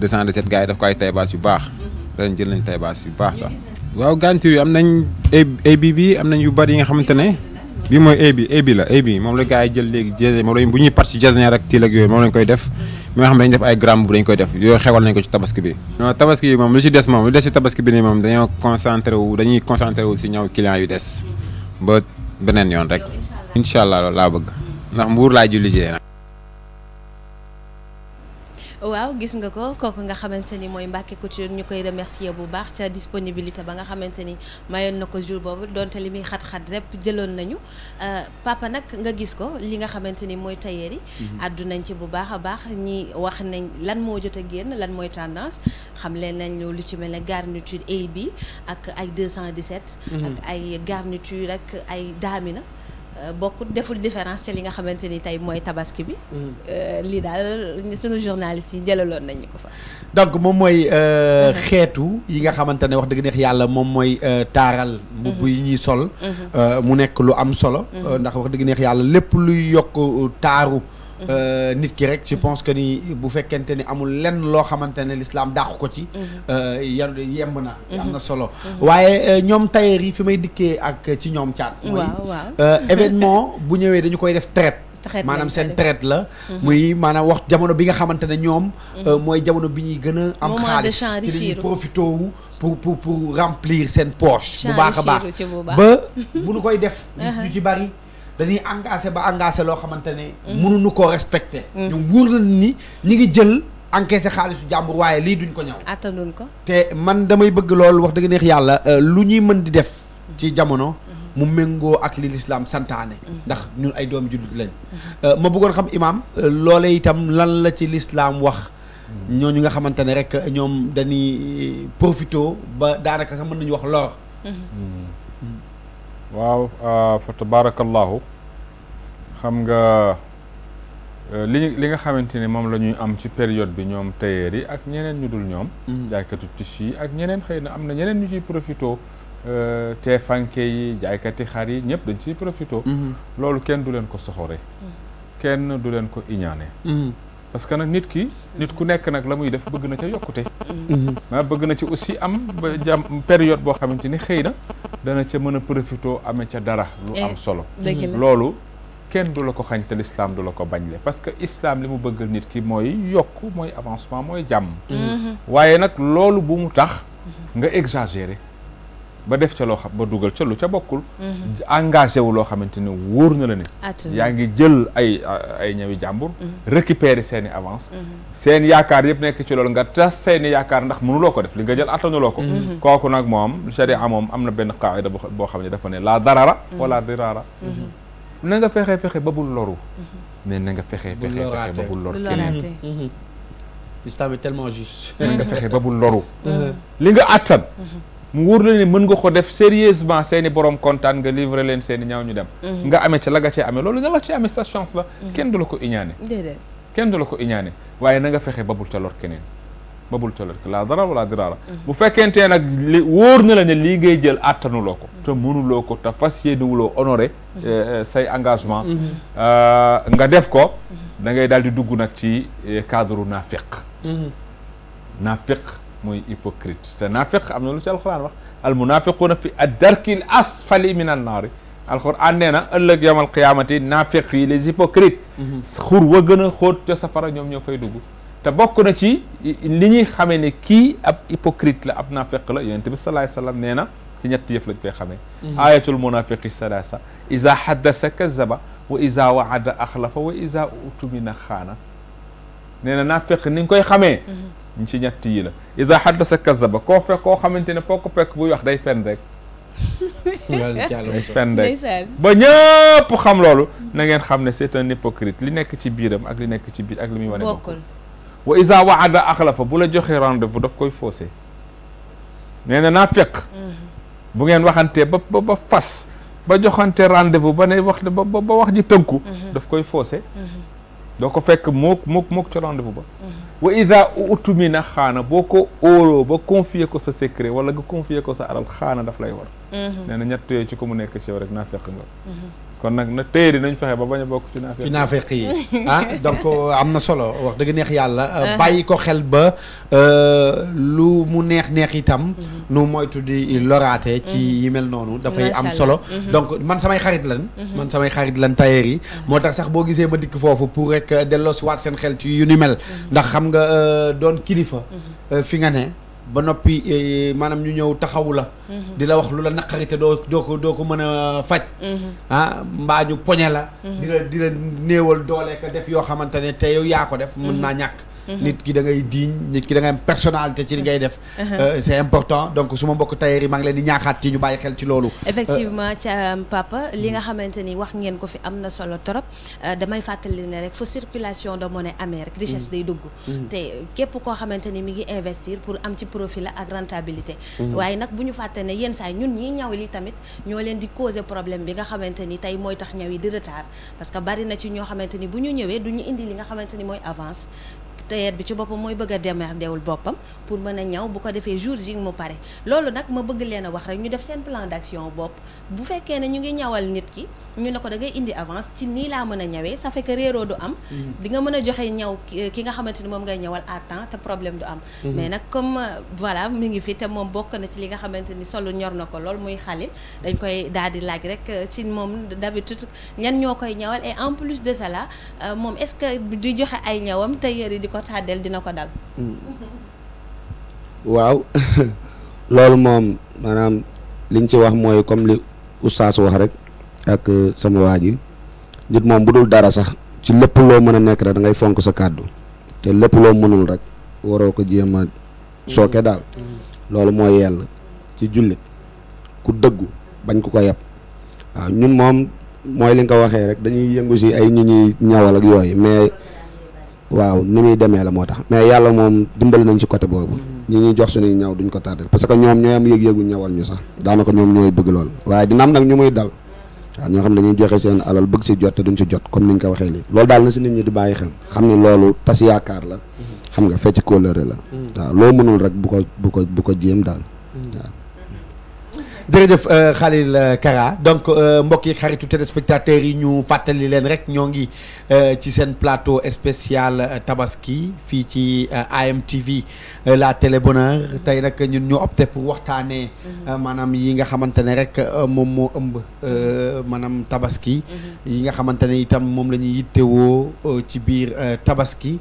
217 gars yi daf ko ay taille basse yu baax ren jël nañ taille basse yu baax sax. waaw gantir yi am nañ AB bi am nañ yu bari yi nga xamante ne bii mooy AB moom la gars yi jël léegi getzner moom lañ bu ñuy part ci getzner rek til ak yooyu moom lañ koy def mi nga xam ne dañu def ay gramme bu dañ koy def yooyu xewal nañ ko ci tabaski bi. non tabaski bi moom li ci des moom li des ci tabaski bi nii moom dañuy concentré wu si ñëw client yu des ba beneen yoon rek incha allah loolu laa bëgg ndax mbuur laa julli jee nag. waaw gis nga ko kooku nga xamante ni mooy Mbacké Couture ñu koy remercier bu baax ca disponibilité ba nga xamante ni mayoon na ko jour boobu donte li muy xat-xat rek jëloon nañu papa nag nga gis ko li nga xamante ni mooy tailleur yi addu nañ ci bu baax a baax ñi wax nañ lan moo jot a génn lan mooy tendance xam leen nañ lu ci mel ne garniture AB ak ay 217 ak ay garniture ak ay daamina bokkut deful différence ci li nga xamante ni tey mooy tabaski bi lii daal sunu journaliste yi jëlaloon nañu ko fa donc moom mooy xeetu yi nga xamante ne wax dëgg neex yàlla moom mooy taaral mbubb yi ñuy sol mu nekk lu am solo ndax wax dëgg neex yàlla lépp luy yokk taaru nit ki rek je pense que ni bu fekkente ni amul lenn loo xamante ne l'islam dàqu ko ci yemb na am na solo waaye ñoom tailleur yi fi may dikkee ak ci ñoom caat mooy événement bu ñëwee dañu koy def traite maanaam seen traite la muy maanaam wax jamono bi nga xamante ne ñoom mooy jamono bi ñuy gën a am xaalis ci dañuy profité wu pour remplir seen poche bu baax a baax ba bu ñu koy def ñu ci bari dañuy engagé loo xamante ne mënuñu koo respecté ñoom wóor na ni ñi ngi jël encaissé xaalisu jàmbur waaye lii duñ ko ñaw attanuñ ko te man damay bëgg loolu wax dëgg neex yàlla lu ñuy mën di def ci jamono mu méngoo ak li lislaam santaane ndax ñun ay doom jullit lañ ma bëggoon xam imam loole itam lan la ci lislaam wax ñooñu nga xamante ne rek ñoom dañuy profito ba daanaka sax mën nañu wax lor waaw fa tabarakallahu xam nga li nga xamante ni moom la ñuy am ci période bi ñoom tailleur yi ak ñeneen ñu dul ñoom jaaykatu tissu yi ak ñeneen xëy na am na ñeneen ñu ciy profito teefanke yi jaaykati xar yi ñëpp dañ ciy profito loolu kenn du leen ko soxore kenn du leen ko iñaane parce que nag nit ku nekk nag la muy def bëgg na ca yokkute ma bëgg na ci aussi am ba période boo xamante ni xëy na dana ca mën a profito amee ca dara lu am solo loolu kenn du la ko xañ te l'islam du la ko bañle parce que islam li mu bëggal nit ki mooy yokk mooy avancement mooy jàmm waaye nag loolu bu mu tax nga exagérer ba def ca loo xam ba dugal ca lu ca bokkul engagé wu loo xamante ni wóor na la ne yaa ngi jël ay ñawi jàmbur récupérer seeni avance seen yaakaar yëpp nekk ci loolu nga tas seeni yaakaar ndax mënuloo ko def li nga jël attanuloo ko kooku nag moom sharia moom am na benn qaida boo xam ne dafa ne la darara wala dirara na nga fexe ba bul loru mais na nga fexe ba bul lor keneen l'islam est tellement juste na nga fexe ba bul loru li nga attan mu wóor la ne mën nga ko def sérieusement seeni borom kontaan nga livrer leen seeni ñaaw ñu dem nga amee ca la nga cee amee loolu nga la ci amee sa chance la kenn du la ko iñaane kenn du la ko iñaane waaye na nga fexe ba bul ca lor keneen ba bul ca lor la dara wala diraara bu fekkentee nag li wóor na la ne lii ngay jël attanuloo ko te mënuloo ko te fas yéenewuloo honoré say engagement nga def ko da ngay daal di dugg nag ci cadre naafiq mooy hypocrite te naafiq am na lu ci alxuraan wax al munafiquuna fi ad-darkil asfali min an-naari alxuraan nee na ëllëg yawmal qiyaamati naafiq yi les hypocrites xur wa gën a xóot ca safara ñoom ñoo fay dugg te bokk na ci li ñuy xamee ne kii ab hypocrite la ab naafiq la yonent bi sallallahu alayhi wa sallam nee na ci ñetti yëf lañ koy xamee ayatul munafiqi salaasa iza haddasa kazaba wa iza waada axlafa wa iza utumina xaana nee na naafiq ni nga koy xamee ñu ci ñett yi la iza haddasa kazaba koo xamante ne foo ko fekk buy wax day fen rek day fen rek ba ñëpp xam loolu na ngeen xam ne c'est un hypocrite li nekk ci biiram ak li nekk ci biir ak li muy wane bokkul wa iza waada axlafa bu la joxee rendez-vous daf koy faussé nee na naafiq bu ngeen waxantee ba fas ba joxante rendez-vous ba ne wax ba wax ji tënku daf koy faussé doo ko fekk mook ci rendez-vous ba wa ida utumina xaana boo ko óoloo ba confier ko sa secret wala nga confier ko sa alal xaana daf lay war nee na ñett yooyu ci ko mu nekk ci yow rek naa fekk nga kon nag na téeri nañ fexe ba bañ a bokk ci naafeq yi donc am na solo wax dëgg neex yàlla bàyyi ko xel ba lu mu neex itam nu moytu di loraate ci yi mel noonu dafay am solo donc man samay xarit lan tailleur yi moo tax sax boo gisee ma dikk foofu pour rek delloo si waat seen xel ci yu ni mel ndax xam nga doon kilifa fi nga ne ba noppi maanaam ñu ñëw taxawu la di la wax lu la naqari te doo ko mën a faj mbaa ñu poñe la di la néewal doole ka def yoo xamante ne te yow yaa ko def mën naa ñàkk nit ki da ngay diiñ nit ki da ngay am personnalité ci li ngay def c'est important donc su ma mbokk tailleur yi maa ngi leen di ñaaxaat ci ñu bàyyi xel ci loolu effectivement ca papa li nga xamante ni wax ngeen ko fi am na solo trop damay fàttali ne rek fu circulation de monnaie amee rek richesse day dugg te képp koo xamante ni mi ngi investir pour am ci profit la ak rentabilité waaye nag bu ñu fàtte ne yenn saa ñun ñii ñaw li tamit ñoo leen di causer problème bi nga xamante ni tey mooy tax ñaw yi di retard parce que bari na ci ñoo xamante ni bu ñu ñëwee du ñu indi li nga xamante ni mooy avance tailleur bi ci boppam mooy bëgg a démerdeewul boppam pour mën a ñaw bu ko defee jours yi mu pare loolu nag ma bëgg leen a wax rek ñu def seen plan d'action bopp bu fekkee ne ñu ngi ñawal nit ki ñu ne ko da ngay indi avance ci nii laa mën a ñawee ça fait que réeroo du am di nga mën a joxe ñaw ki nga xamante ni moom ngay ñawal à temps te problème du am mais nag comme voilà mi ngi fi te moom bokk na ci li nga xamante ni solo ñor na ko lool muy Khalil dañ koy daal di laaj rek ci moom d'habitude ñan ñoo koy ñawal et en plus de cela moom est-ce que di joxe ay ñawam tailleur yi di ko tàddeel dina ko dal waaw loolu moom maanaam liñ ci wax mooy comme li oustaz wax rek ak sama waa ji nit moom bu dul dara sax ci lépp loo mën a nekk rek da ngay fonk sa kàddu te lépp loo mënul rek waroo ko jéem a sooke daal loolu mooy yell ci jullit ku dëggu bañ ku ko yeb waaw ñun moom mooy li nga ko waxee rek dañuy yëngu si ay ñu ñuy ñawal ak yooyu mais waaw ni muy demee la moo tax mais yàlla moom dimbali nañ si côté boobu ñi ñuy jox suñuy ñaw duñ ko tardé parce que ñoom ñooy am yëg-yëgu ñawal ñu sax daanaka ñoom ñooy bëgg loolu waaye dina am nag ñu muy dal waaw ñoo xam ne dañuy joxe seen alal bëgg si jot te duñ si jot comme niñ ko waxee lii loolu daal na si nit ñi di bàyyi xel xam ni loolu tas yaakaar la xam nga fecc kóllëre la waaw loo mënul rek bu ko jéem daal waaw jërëjëf Khalil Kara donc mbokk yi xaritu téléspectateurs yi ñu fàttali leen rek ñoo ngi ci seen plateau spécial tabaski fii ci AMTV la télé bonheur tey nag ñun ñu opté pour waxtaanee maanaam yi nga xamante ne rek moom moo ëmb maanaam tabaski yi nga xamante ne itam moom la ñuy yittewoo ci biir tabaski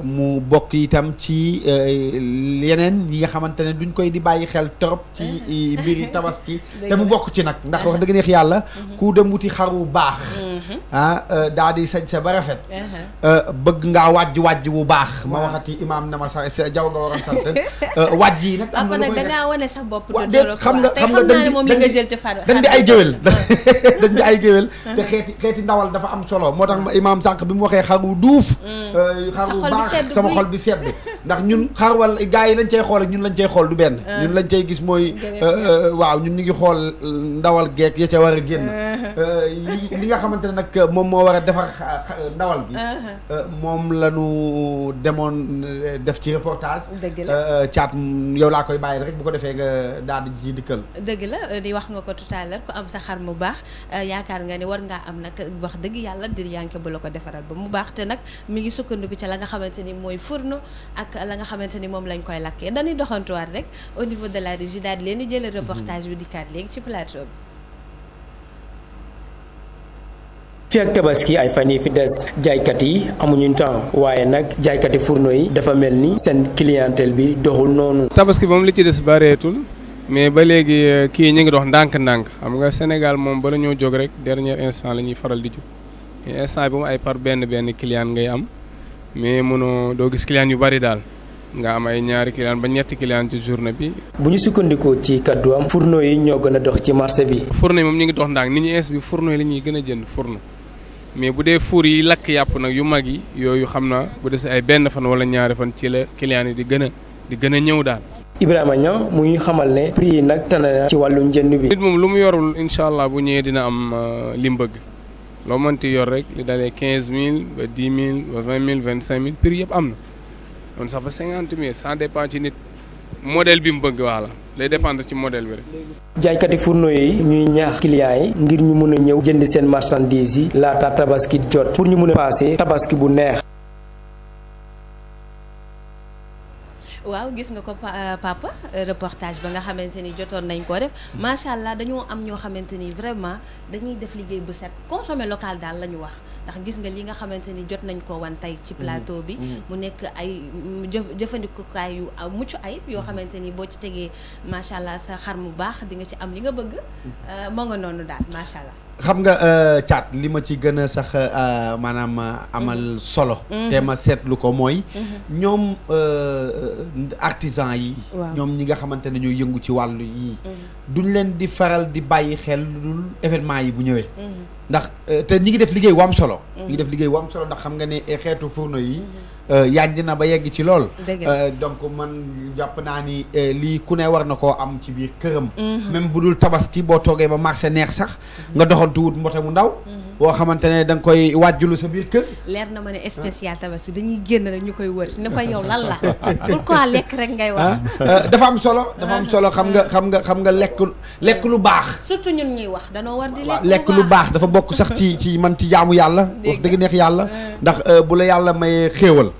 mu bokk itam ci yeneen yi nga xamante ne duñ koy di bàyyi xel trop ci mbiri tabaski te mu bokk ci nag ndax wax dëgg neex yàlla ku dem wuti xaru baax daa di sañ sa ba rafet bëgg ngaa wàjj bu baax ma waxati imaam na ma sa jaw nga waroon sant wàjj yi nag am na nag dangaa wane sa bopp xam nga moom li nga jël ci far dañ di ay géwél dañ di ay géwél te xeeti ndawal dafa am solo moo tax imaam sànq bi mu waxee xaru duuf xaru baax sama xol bi sedd ndax ñun xar wal gars yi lañ cay xool ak ñun lañ cay xool du benn ñun lañ cay gis mooy waaw ñun ñu ngi xool ndawal geek ya ca war a génn li nga xamante ne nag moom moo war a defar ndawal gi moom la ñu demoon def ci reportage caat yow laa koy bàyyi rek bu ko defee nga daal di ci dikkal dëgg la di wax nga ko tout à l'heure ku am sa xar mu baax yaakaar nga ni war ngaa am nag wax dëgg yàlla dir yanke bu la ko defaral ba mu baax te nag mi ngi sukkandiku ci la nga xamante ni mooy fourneau ak la nga xamante ni moom lañ koy lakkee dañuy doxantuwaat rek au niveau de la régie daal di leen di jëlee reportage bi dikkaat léegi ci plateau bi. fi ak tabaski ay fan yi fi des jaaykat yi amuñu temps waaye nag jaaykati fourneau yi dafa mel ni seen clientèle bi doxul noonu. tabaski moom li ci des bareetul mais ba léegi kii ñu ngi dox ndànk-ndànk xam nga Sénégal moom bala ñoo jóg rek dernier instant la ñuy faral di jóg mais instant bi mu ay par benn client ngay am mais mënoo doo gis client yu bari daal. nga am ay ñaari client ba ñetti client ci journée bi. bu ñu sukkandikoo ci kaddu am fourneau yi ñoo gën a dox ci marché bi. fourneau yi moom ñu ngi dox ndànk nit ñi ins bi fourneau yi la ñuy gën a jënd fourneau mais bu dee four yi lakk yàpp nag yu mag yi yooyu xam naa bu des ay benn fan wala ñaari fan ci la client yi di gën a ñëw daal. Ibrahima Niang muy xamal ne prix yi nag tane na ci wàllum njënd bi. nit moom lu mu yorul incha allah bu ñëwee dina am li mu bëgg loo mënti yor rek li dalee 15000 ba 10000 ba 20000 25000 prix yëpp am na. kon sax ba 50000 ça dépend ci nit modèle bi mu bëgg wala lay dépendre ci modèle bi rek. jaaykati fourneau yi ñuy ñaax clients yi ngir ñu mun a ñëw jënd seen marchandise yi laata tabaski jot pour ñu mun a passé tabaski bu neex. waaw gis nga ko papa reportage ba nga xamante ni jotoon nañ koo def macha allah dañoo am ñoo xamante ni vraiment dañuy def liggéey bu set consommer local daal la ñu wax ndax gis nga li nga xamante ni jot nañ ko wan tey ci plateau bi mu nekk ay jëfandikukaay yu mucc ayib yoo xamante ni boo ci tegee macha allah sa xar mu baax di nga ci am li nga bëgg moo nga noonu daal macha allah. xam nga caat li ma ci gën a sax maanaam amal solo te ma seetlu ko mooy ñoom artisan yi ñoom ñi nga xamante ne ñoo yëngu ci wàllu yii duñ leen di faral di bàyyi xel lu dul événement yi bu ñëwee ndax te ñi ngi def liggéey wu am solo ñi ngi def liggéey wu am solo ndax xam nga ne xeetu fourneau yi yànj na ba yegg ci lool donc man jàpp naa ni lii ku ne war na koo am ci biir këram même bu dul tabaski boo toogee ba marché neex sax nga doxantu wut mbote mu ndaw boo xamante ne da nga koy wàjjulu sa biir kër leer na ma ne spécial tabaski dañuy génn rek ñu koy wër ne ko yow lan la pourquoi lekk rek ngay wax dafa am solo xam nga lekk lu baax surtout ñun ñuy wax danoo war di lekk lu baax dafa bokk sax ci man ci jaamu yàlla wax dëgg neex yàlla ndax bu la yàlla mayee xéewal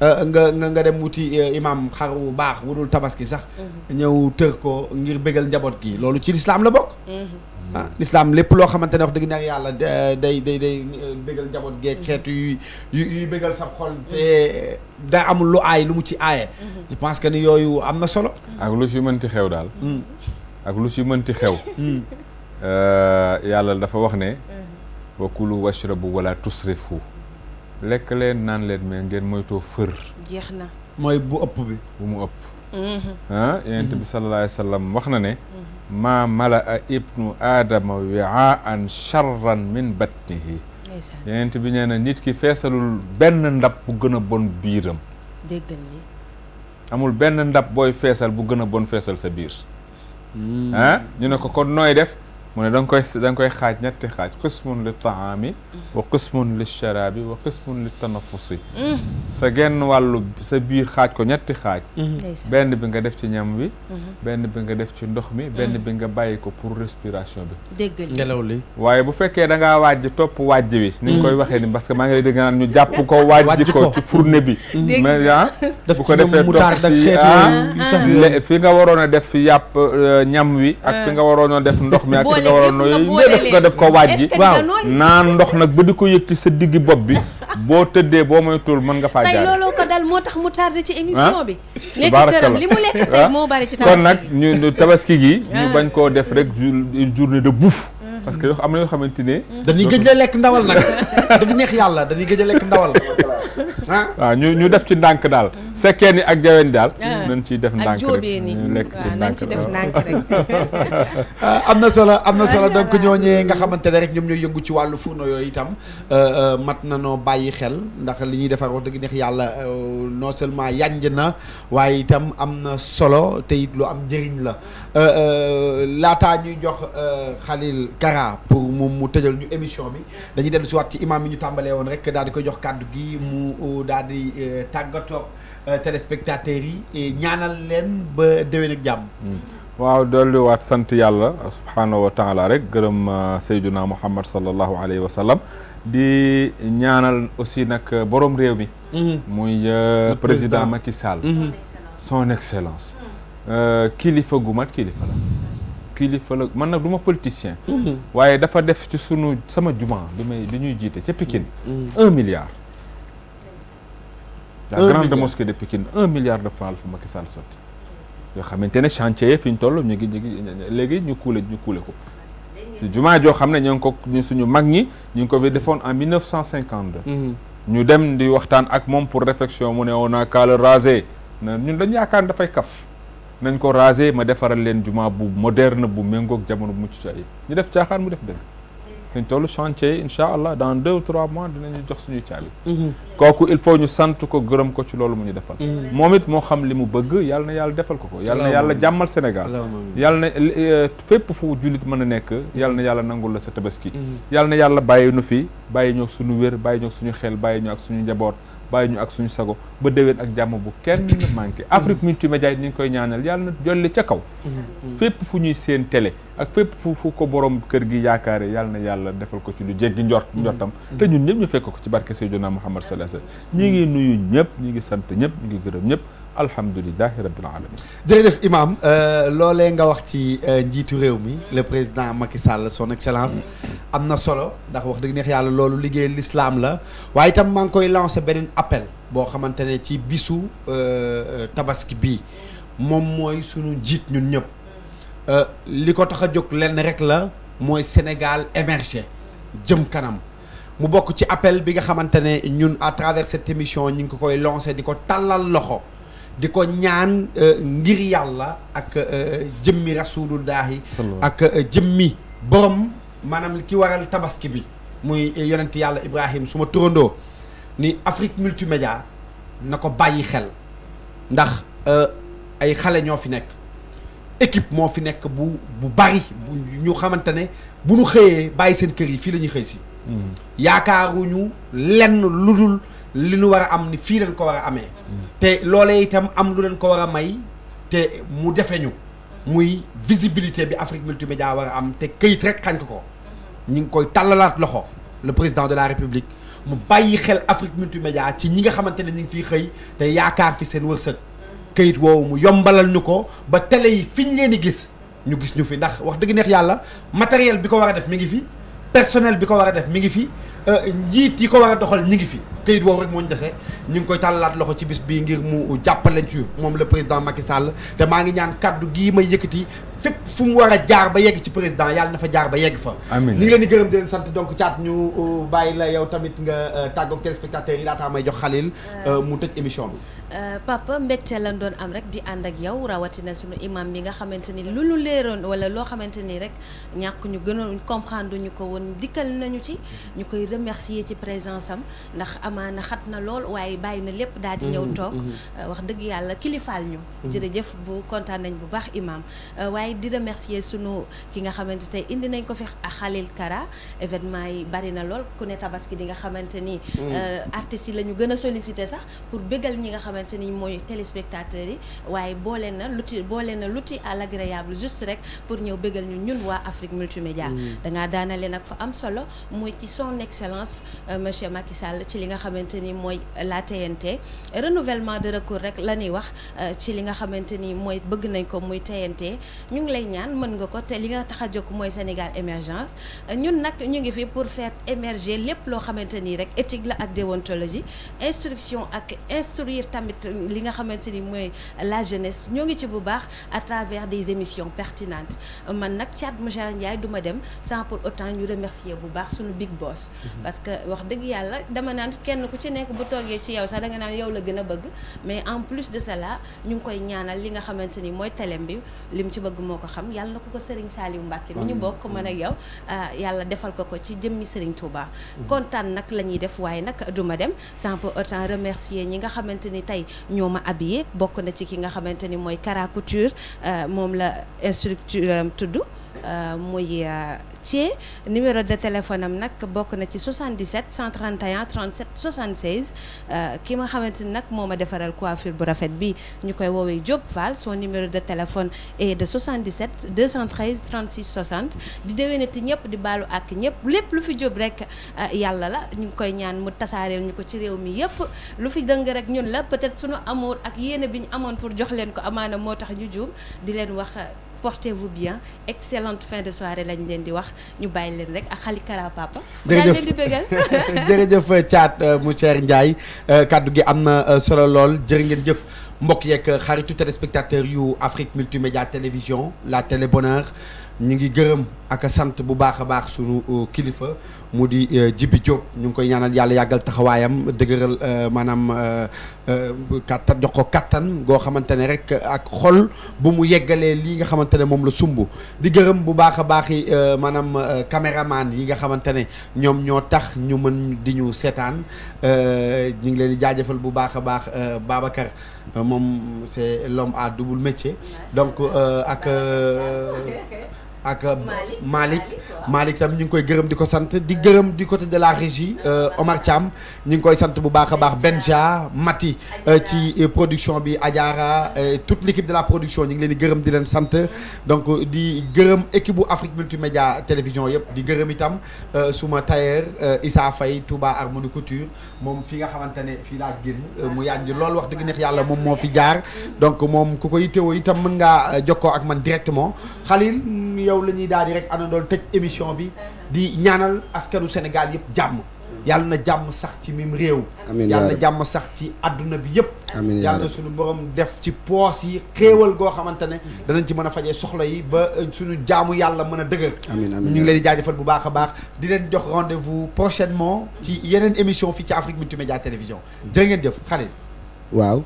nga dem wuti imam xar bu baax wudul tabaski sax ñëw tër ko ngir bégal njaboot gi loolu ci lislaam la bokk lislaam lépp loo xamante ne wax dëgg neex yàlla day bégal njaboot geeg xeetu yuy bégal sa xol te da amul lu aay lu mu ci aaye je pense que ni yooyu am na solo ak lu ci mënti xew daal ak lu ci mënti xew yàlla dafa wax ne wa kulu washrabu wala tusrifu lekk leen naan leen mais ngeen moytoo fër jeex na mooy bu ëpp bi bu mu ëpp yonent bi sallallahu alayhi wa sallam wax na ne ma malaa ibnu aadama wi'aan charran min batnihi yonent bi nee na nit ki feesalul benn ndab bu gën a bon biiram déggal li amul benn ndab booy feesal bu gën a bon feesal sa biir ñu ne ko kon nooy def mu ne da nga koy xaaj ñetti xaaj qismun li taami wa qismun li sharabi wa qismun li tanafusi sa genn wàllu sa biir xaaj ko ñetti xaaj benn bi nga def ci ñam wi benn bi nga def ci ndox mi benn bi nga bàyyi ko pour respiration bi déggal ngelaw li waaye bu fekkee da ngaa wàjj topp wàjj wi ni ñu koy waxee ni parce que maa ngi lay dégg naan ñu jàpp ko wàjj ko ci fourne bi mais bu ko defee topp fi nga waroon a def yàpp ñam wi ak fi nga waroon a def ndox mi ak fi nga waroon a def ko wàjji waaw naan ndox nag ba di ko yëg ci sa diggi bopp bi boo tëddee boo moytuwul mën nga faa jaar tey looloo ko dal moo tax mu tardé ci émission bi nekk këram li mu lekk tey moo bari ci tabaski kon nag ñu tabaski gi ñu bañ koo def rek une journée de bouffe parce que am na yoo xamante ne dañuy gëj a lekk ndawal nag dëgg neex yàlla dañuy gëj a lekk ndawal waaw ñu def ci ndànk daal sekkee ni ak jaween daal nañ ciy def ndànk rek ñu lekk ci ndànk rek am na solo donc ñooñee nga xamante ne rek ñoom ñooy yëngu ci wàllu fourneau yooyu itam mat na noo bàyyi xel ndax li ñuy defar wax dëgg neex yàlla non seulement yanj na waaye itam am na solo te it lu am njëriñ la laataa ñuy jox Khalil Kara pour mu tëjal ñu émission bi dañuy dellu si waat ci imam yi ñu tàmbalee woon rek daal di koy jox kàddu gi mu daal di tàggatoo téléspectateurs yi ñaanal leen ba déwén ak jàmm. waaw dolli waat sant yàlla subhaanahu wa taala rek gërëm Seydina Muhammad sallallahu alayhi wa sallam di ñaanal aussi nag borom réew mi. muy président Macky Sall. son excellence. kilifa gu mat kilifa la man nag du ma politicien. waaye dafa def ci sama juma bi ñuy jiite ca Pikine. 1 milliard. la grande mosquée de Pikine 1 milliard de francs la fa Macky Sall sotti yoo xamante ne chantier fi ñu toll ñu ngi léegi ñu kuule ko ci jumaa joo xam ne ñoo ngi ko suñu mag ñi ñu ngi ko fi defoon en 1952 ñu dem di waxtaan ak moom pour réflexion mu ne on a qu'à le raser ñun dañu yaakaar ne dafay kaf nañ ko raser ma defaral leen jumaa bu moderne bu méngoog jamono bu mucc ci ayib ñu def caaxaan mu def dëgg dañ toll chantier incha allah dans 2 ou 3 mois dinañu jox suñuy caabi kooku il faut ñu sant ko gërëm ko ci loolu mu ñu defal moom it moo xam li mu bëgg yàlla na yàlla defal ko yàlla na yàlla jàmmal Sénégal yàlla na fépp fu jullit mën a nekk yàlla na yàlla nangul la sa tabaski yàlla na yàlla bàyyi nu fi bàyyi ñoo suñu wér bàyyi ñoo suñu xel bàyyi ñoo ak suñu njaboot bàyyi ñu ak suñu sago ba déwén ak jàmm bu kenn manqué Afrique Multimédia ñu ngi koy ñaanal yàlla na jolli ca kaw fépp fu ñuy seen télé ak fépp fu ko borom kër gi yaakaare yàlla na yàlla defal ko ci lu jéggi njortam te ñun ñëpp ñu fekk ko ci barke Seydina Muhammad sallallahu alayhi wasallam ñi ngi nuyu ñëpp ñi ngi sant ñëpp ñi ngi gërëm ñëpp alhamdulillahi rabbil alamin jërëjëf imam loolee nga wax ci njiitu réew mi le président Macky Sall son excellence am na solo ndax wax dëgg neex yàlla loolu liggéey l'islam la waaye itam maa ngi koy lancé beneen appel boo xamante ne ci bisu tabaski bii moom mooy sunu njiit ñun ñëpp li ko tax a jóg lenn rek la mooy Sénégal émerger jëm kanam mu bokk ci appel bi nga xamante ne ñun à travers cette émission ñu ngi ko koy lancé di ko tàllal loxo di ko ñaan ngir yàlla ak jëmmi rasulullahi ak jëmmi borom maanaam ki waral tabaski bi muy yonent yàlla Ibrahim su ma turandoo ni Afrique Multimédia na ko bàyyi xel ndax ay xale ñoo fi nekk équipe moo fi nekk bu bari ñu xamante ne bu ñu xëyee bàyyi seen kër yi fii la ñuy xëy si yaakaaruñu lenn lu dul li ñu war a am ni fii lañ ko war a amee te loolee itam am lu leen ko war a may te mu defe ñu muy visibilité bi Afrique Multimédia war a am te këyit rek xañ ko ñu ngi koy tàllalaat loxo le président de la République mu bàyyi xel Afrique Multimédia ci ñi nga xamante ne ñu ngi fiy xëy te yaakaar fi seen wërsëg këyit woowu mu yombalal ñu ko ba télé yi fi ñu leen di gis ñu gis ñu fi ndax wax dëgg neex yàlla matériel bi ko war a def mi ngi fi personnel bi ko war a def mi ngi fi njiit yi ko war a doxal ñi ngi fi këyit woowu rek moo ñu dese ñu ngi koy tàllalaat loxo ci bis bii ngir mu jàppale ci moom le président Macky Sall te maa ngi ñaan kaddu gii may yëkkati fépp fu mu war a jaar ba yegg ci président yàlla na fa jaar ba yegg fa. amiin ñu ngi leen di gërëm di leen sant donc Thiat ñu bàyyi la yow tamit nga tàggoog téléspectateurs yi laataa may jox Khalil mu tëj émission bi. Papa mbégte lañ doon am rek di ànd ak yow rawatina sunu imam bi nga xamante ni lu ñu leeroon wala loo xamante ni rek ñàkk ñu gënoon comprendre ñu ko woon dikkal nañu ci ñu koy remercier ci présence am ndax amaana xat na lool waaye bàyyi na lépp daal di ñëw toog wax dëgg yàlla kilifaal ñu jërëjëf bu kontaan nañ bu baax imam waaye di remercier sunu ki nga xamante tey indi nañ ko fi Khalil Kara événement yi bari na lool ku ne tabaski di nga xamante ni artistes yi la ñu gën a sollicité sax pour bégal ñi nga xamante ni mooy téléspectateurs yi waaye boole na l'outil à l'agréable juste rek pour ñëw bégal ñu ñun waa Afrique Multimédia dangaa daanale nag fa am solo mooy ci son excellence monsieur Macky Sall ci li nga xamante ni mooy la TNT renouvellement de recours rek la ñuy wax ci li nga xamante ni mooy bëgg nañ ko muy TNT ñu ngi lay ñaan mën nga ko te li nga tax a jóg mooy Sénégal émergence ñun nag ñu ngi fi pour faire émerger lépp loo xamante ni rek éthique la ak déontologie instruction ak instruire tamit li nga xamante ni mooy la jeunesse ñoo ngi ci bu baax à travers des émissions pertinentes man nag Thiat Moussa Ndiaye du ma dem sans pour autant ñu remercier bu baax suñu big boss parce que wax dëgg yàlla dama naan kenn ku ci nekk bu toogee ci yow sax da nga naan yow la gën a bëgg mais en plus de cela ñu ngi koy ñaanal li nga xamante ni mooy telem bi lim ci bëgg moo ko xam yàlla na ko Serigne Saliou Mbacké mi ñu bokk man ak yow yàlla defal ko ci jëmmi Serigne Touba kontaan nag la ñuy def waaye nag du ma dem sans pour autant remercier ñi nga xamante ni tey ñoo ma habillé bokk na ci ki nga xamante ni mooy Kara Couture moom la instructeur tudd muy ci numéro de téléphone am nag bokk na ci 77 131 37 76 ki ma xamante ni nag moo ma defaral coiffure bu rafet bi ñu koy woowee Diop Fall son numéro de téléphone est de 77 213 36 60 di déwénati ñëpp di baalu ak ñëpp lépp lu fi Diop rek yàlla la ñu ngi koy ñaan mu tasaareel ñu ko ci réew mi yëpp lu fi dëng rek ñun la peut-être sunu amour ak yéene bi ñu amoon pour jox leen ko amaana moo tax ñu juum di leen wax portez-vous bien excellente fin de soirée lañ leen di wax ñu bàyyi leen rek ak Khalil Kara papa. daal leen di bëggal jërëjëf Thiat mu cher Ndiaye kaddu gi am na solo lool jërë ngeen jëf mbokk yeeg xaritu téléspectateur yu Afrique Multimédia télévision la télé bonheur ñu ngi gërëm ak sant bu baax a baax sunu kilifa mu di Djibi Diop ñu ngi koy ñaanal yàlla yàggal taxawaayam dëgëral maanaam kattan jox ko kattan goo xamante ne rek ak xol bu mu yeggalee lii nga xamante ne moom la sumb di gërëm bu baax a baax yi maanaam caméraman yi nga xamante ne ñoom ñoo tax ñu mën di ñu seetaan ñu ngi leen di jaajëfal bu baax a baax Babacar moom c'est l'homme à double métier donc ak Malick tam ñu ngi koy gërëm di ko sant di gërëm du côté de la régie Omar Thiam ñu ngi koy sant bu baax a baax Benja Mati ci production bi Adiara toute l'équipe de la production ñu ngi leen di gërëm di leen sant donc di gërëm équipe bu Afrique Multimédia télévision yëpp di gërëm itam suma tailleur Issa Faye Touba Harmonie Couture moom fi nga xamante ne fii laa génn mu yàgg loolu wax dëgg neex yàlla moom moo fi jaar donc moom ku ko yittewoo itam mën ngaa jokkoo ak man directement Khalil yow la ñuy daal di rek àndandool tëj émission bi di ñaanal askanu Sénégal yëpp jàmm yàlla na jàmm sax ci mim réew yàlla na jàmm sax ci àdduna bi yëpp yàlla na suñu borom def ci poos yi xéewal goo xamante ne danañ ci mën a fajee soxla yi ba suñu jaamu yàlla mën a dëgër ñu ngi leen di jaajëfal bu baax a baax di leen jox rendez-vous prochainement ci yeneen émission fii ci Afrique Multimédia télévision jërë ngeen jëf Khalil waaw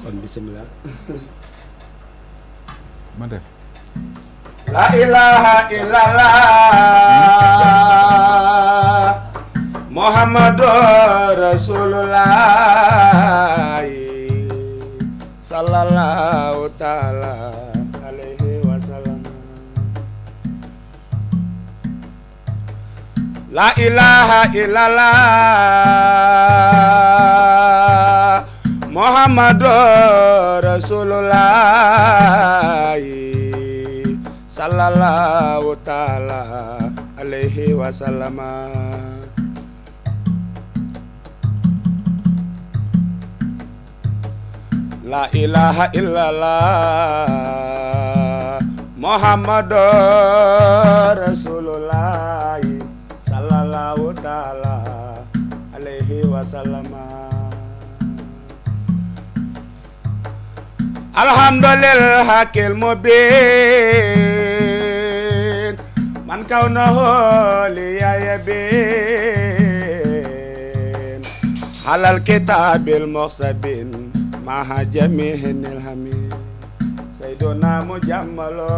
kon bismillah ma def la ilaha illallah Muhammadu Rasulullah sallallahu ta'ala alayhi wa sallam la ilaha illallah Muhammadu Rasulullah sallallahu ta'ala alayhi wa sallam la ilaha illallah Muhammadur Rasulullah sallallahu ta'ala alhamdulillah hakil mubin man kawnahu liyayabin halal kitabil muhsabin maha jamihin ilhamin sayyiduna mujammalo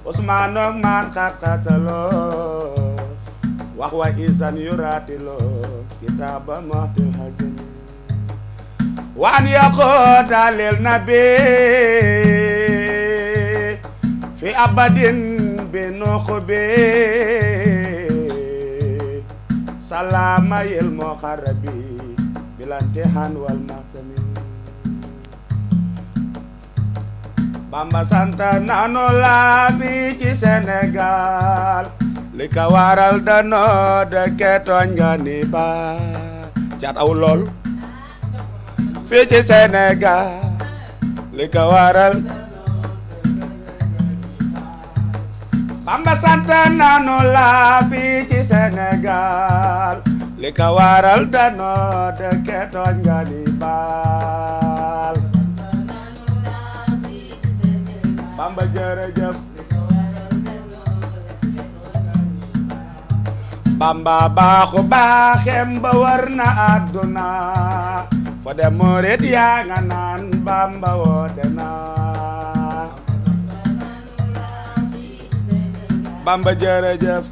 usmanok man kakatalo wax wa isan yuratilo kitaba mahtil hajami waan yaqoda lil nabi fi abadin bi nuqbi salama yil muqarrabi bilantihan wal mahtami Bamba santa nanu la bi ci Sénégal li ka waral dano dëkke tooñ nga ni ba caat aw lool fii ci Sénégal li ka waral Bamba sant nanu la fii ci Sénégal li ka waral dano dëkke tooñ nga ni baal Bamba jërëjëf Bamba baaxu baaxem ba war na àdduna fa dem murit yaa nga naan Bamba woote na Bamba jërëjëf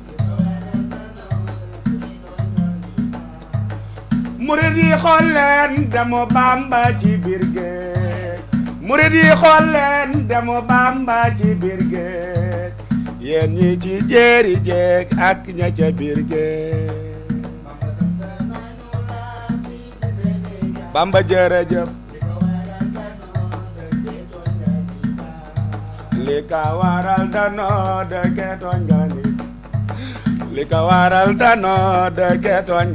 murit yi xool leen demu Bamba ci biir géej murit yi xool leen demu Bamba ci biir géej yéen ñi ci jéeri jéeg ak ña ca biir géej Bamba jërëjëf li ka waral danoo dëkke tooñ nga ni li ka waral danoo dëkke tooñ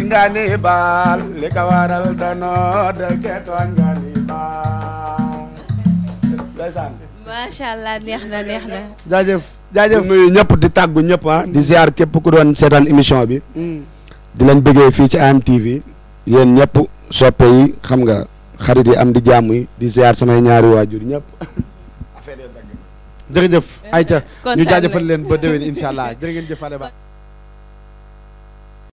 nga ni baal li ka waral danoo dëkke tooñ nga ni baal ndeysaan macha allah neex na jaajëf nuyu ñëpp di tàggu ñëpp di ziar képp ku doon seetaan émission bi di leen bëggee fii ci AMTV yéen ñëpp soppe yi xam nga xarit yi am di jàmm yi di ziar samay ñaari waajur ñëpp jërëjëf ayca ñu jaajëfal leen ba déwén incha allah jërë ngeen jëf Fane Ba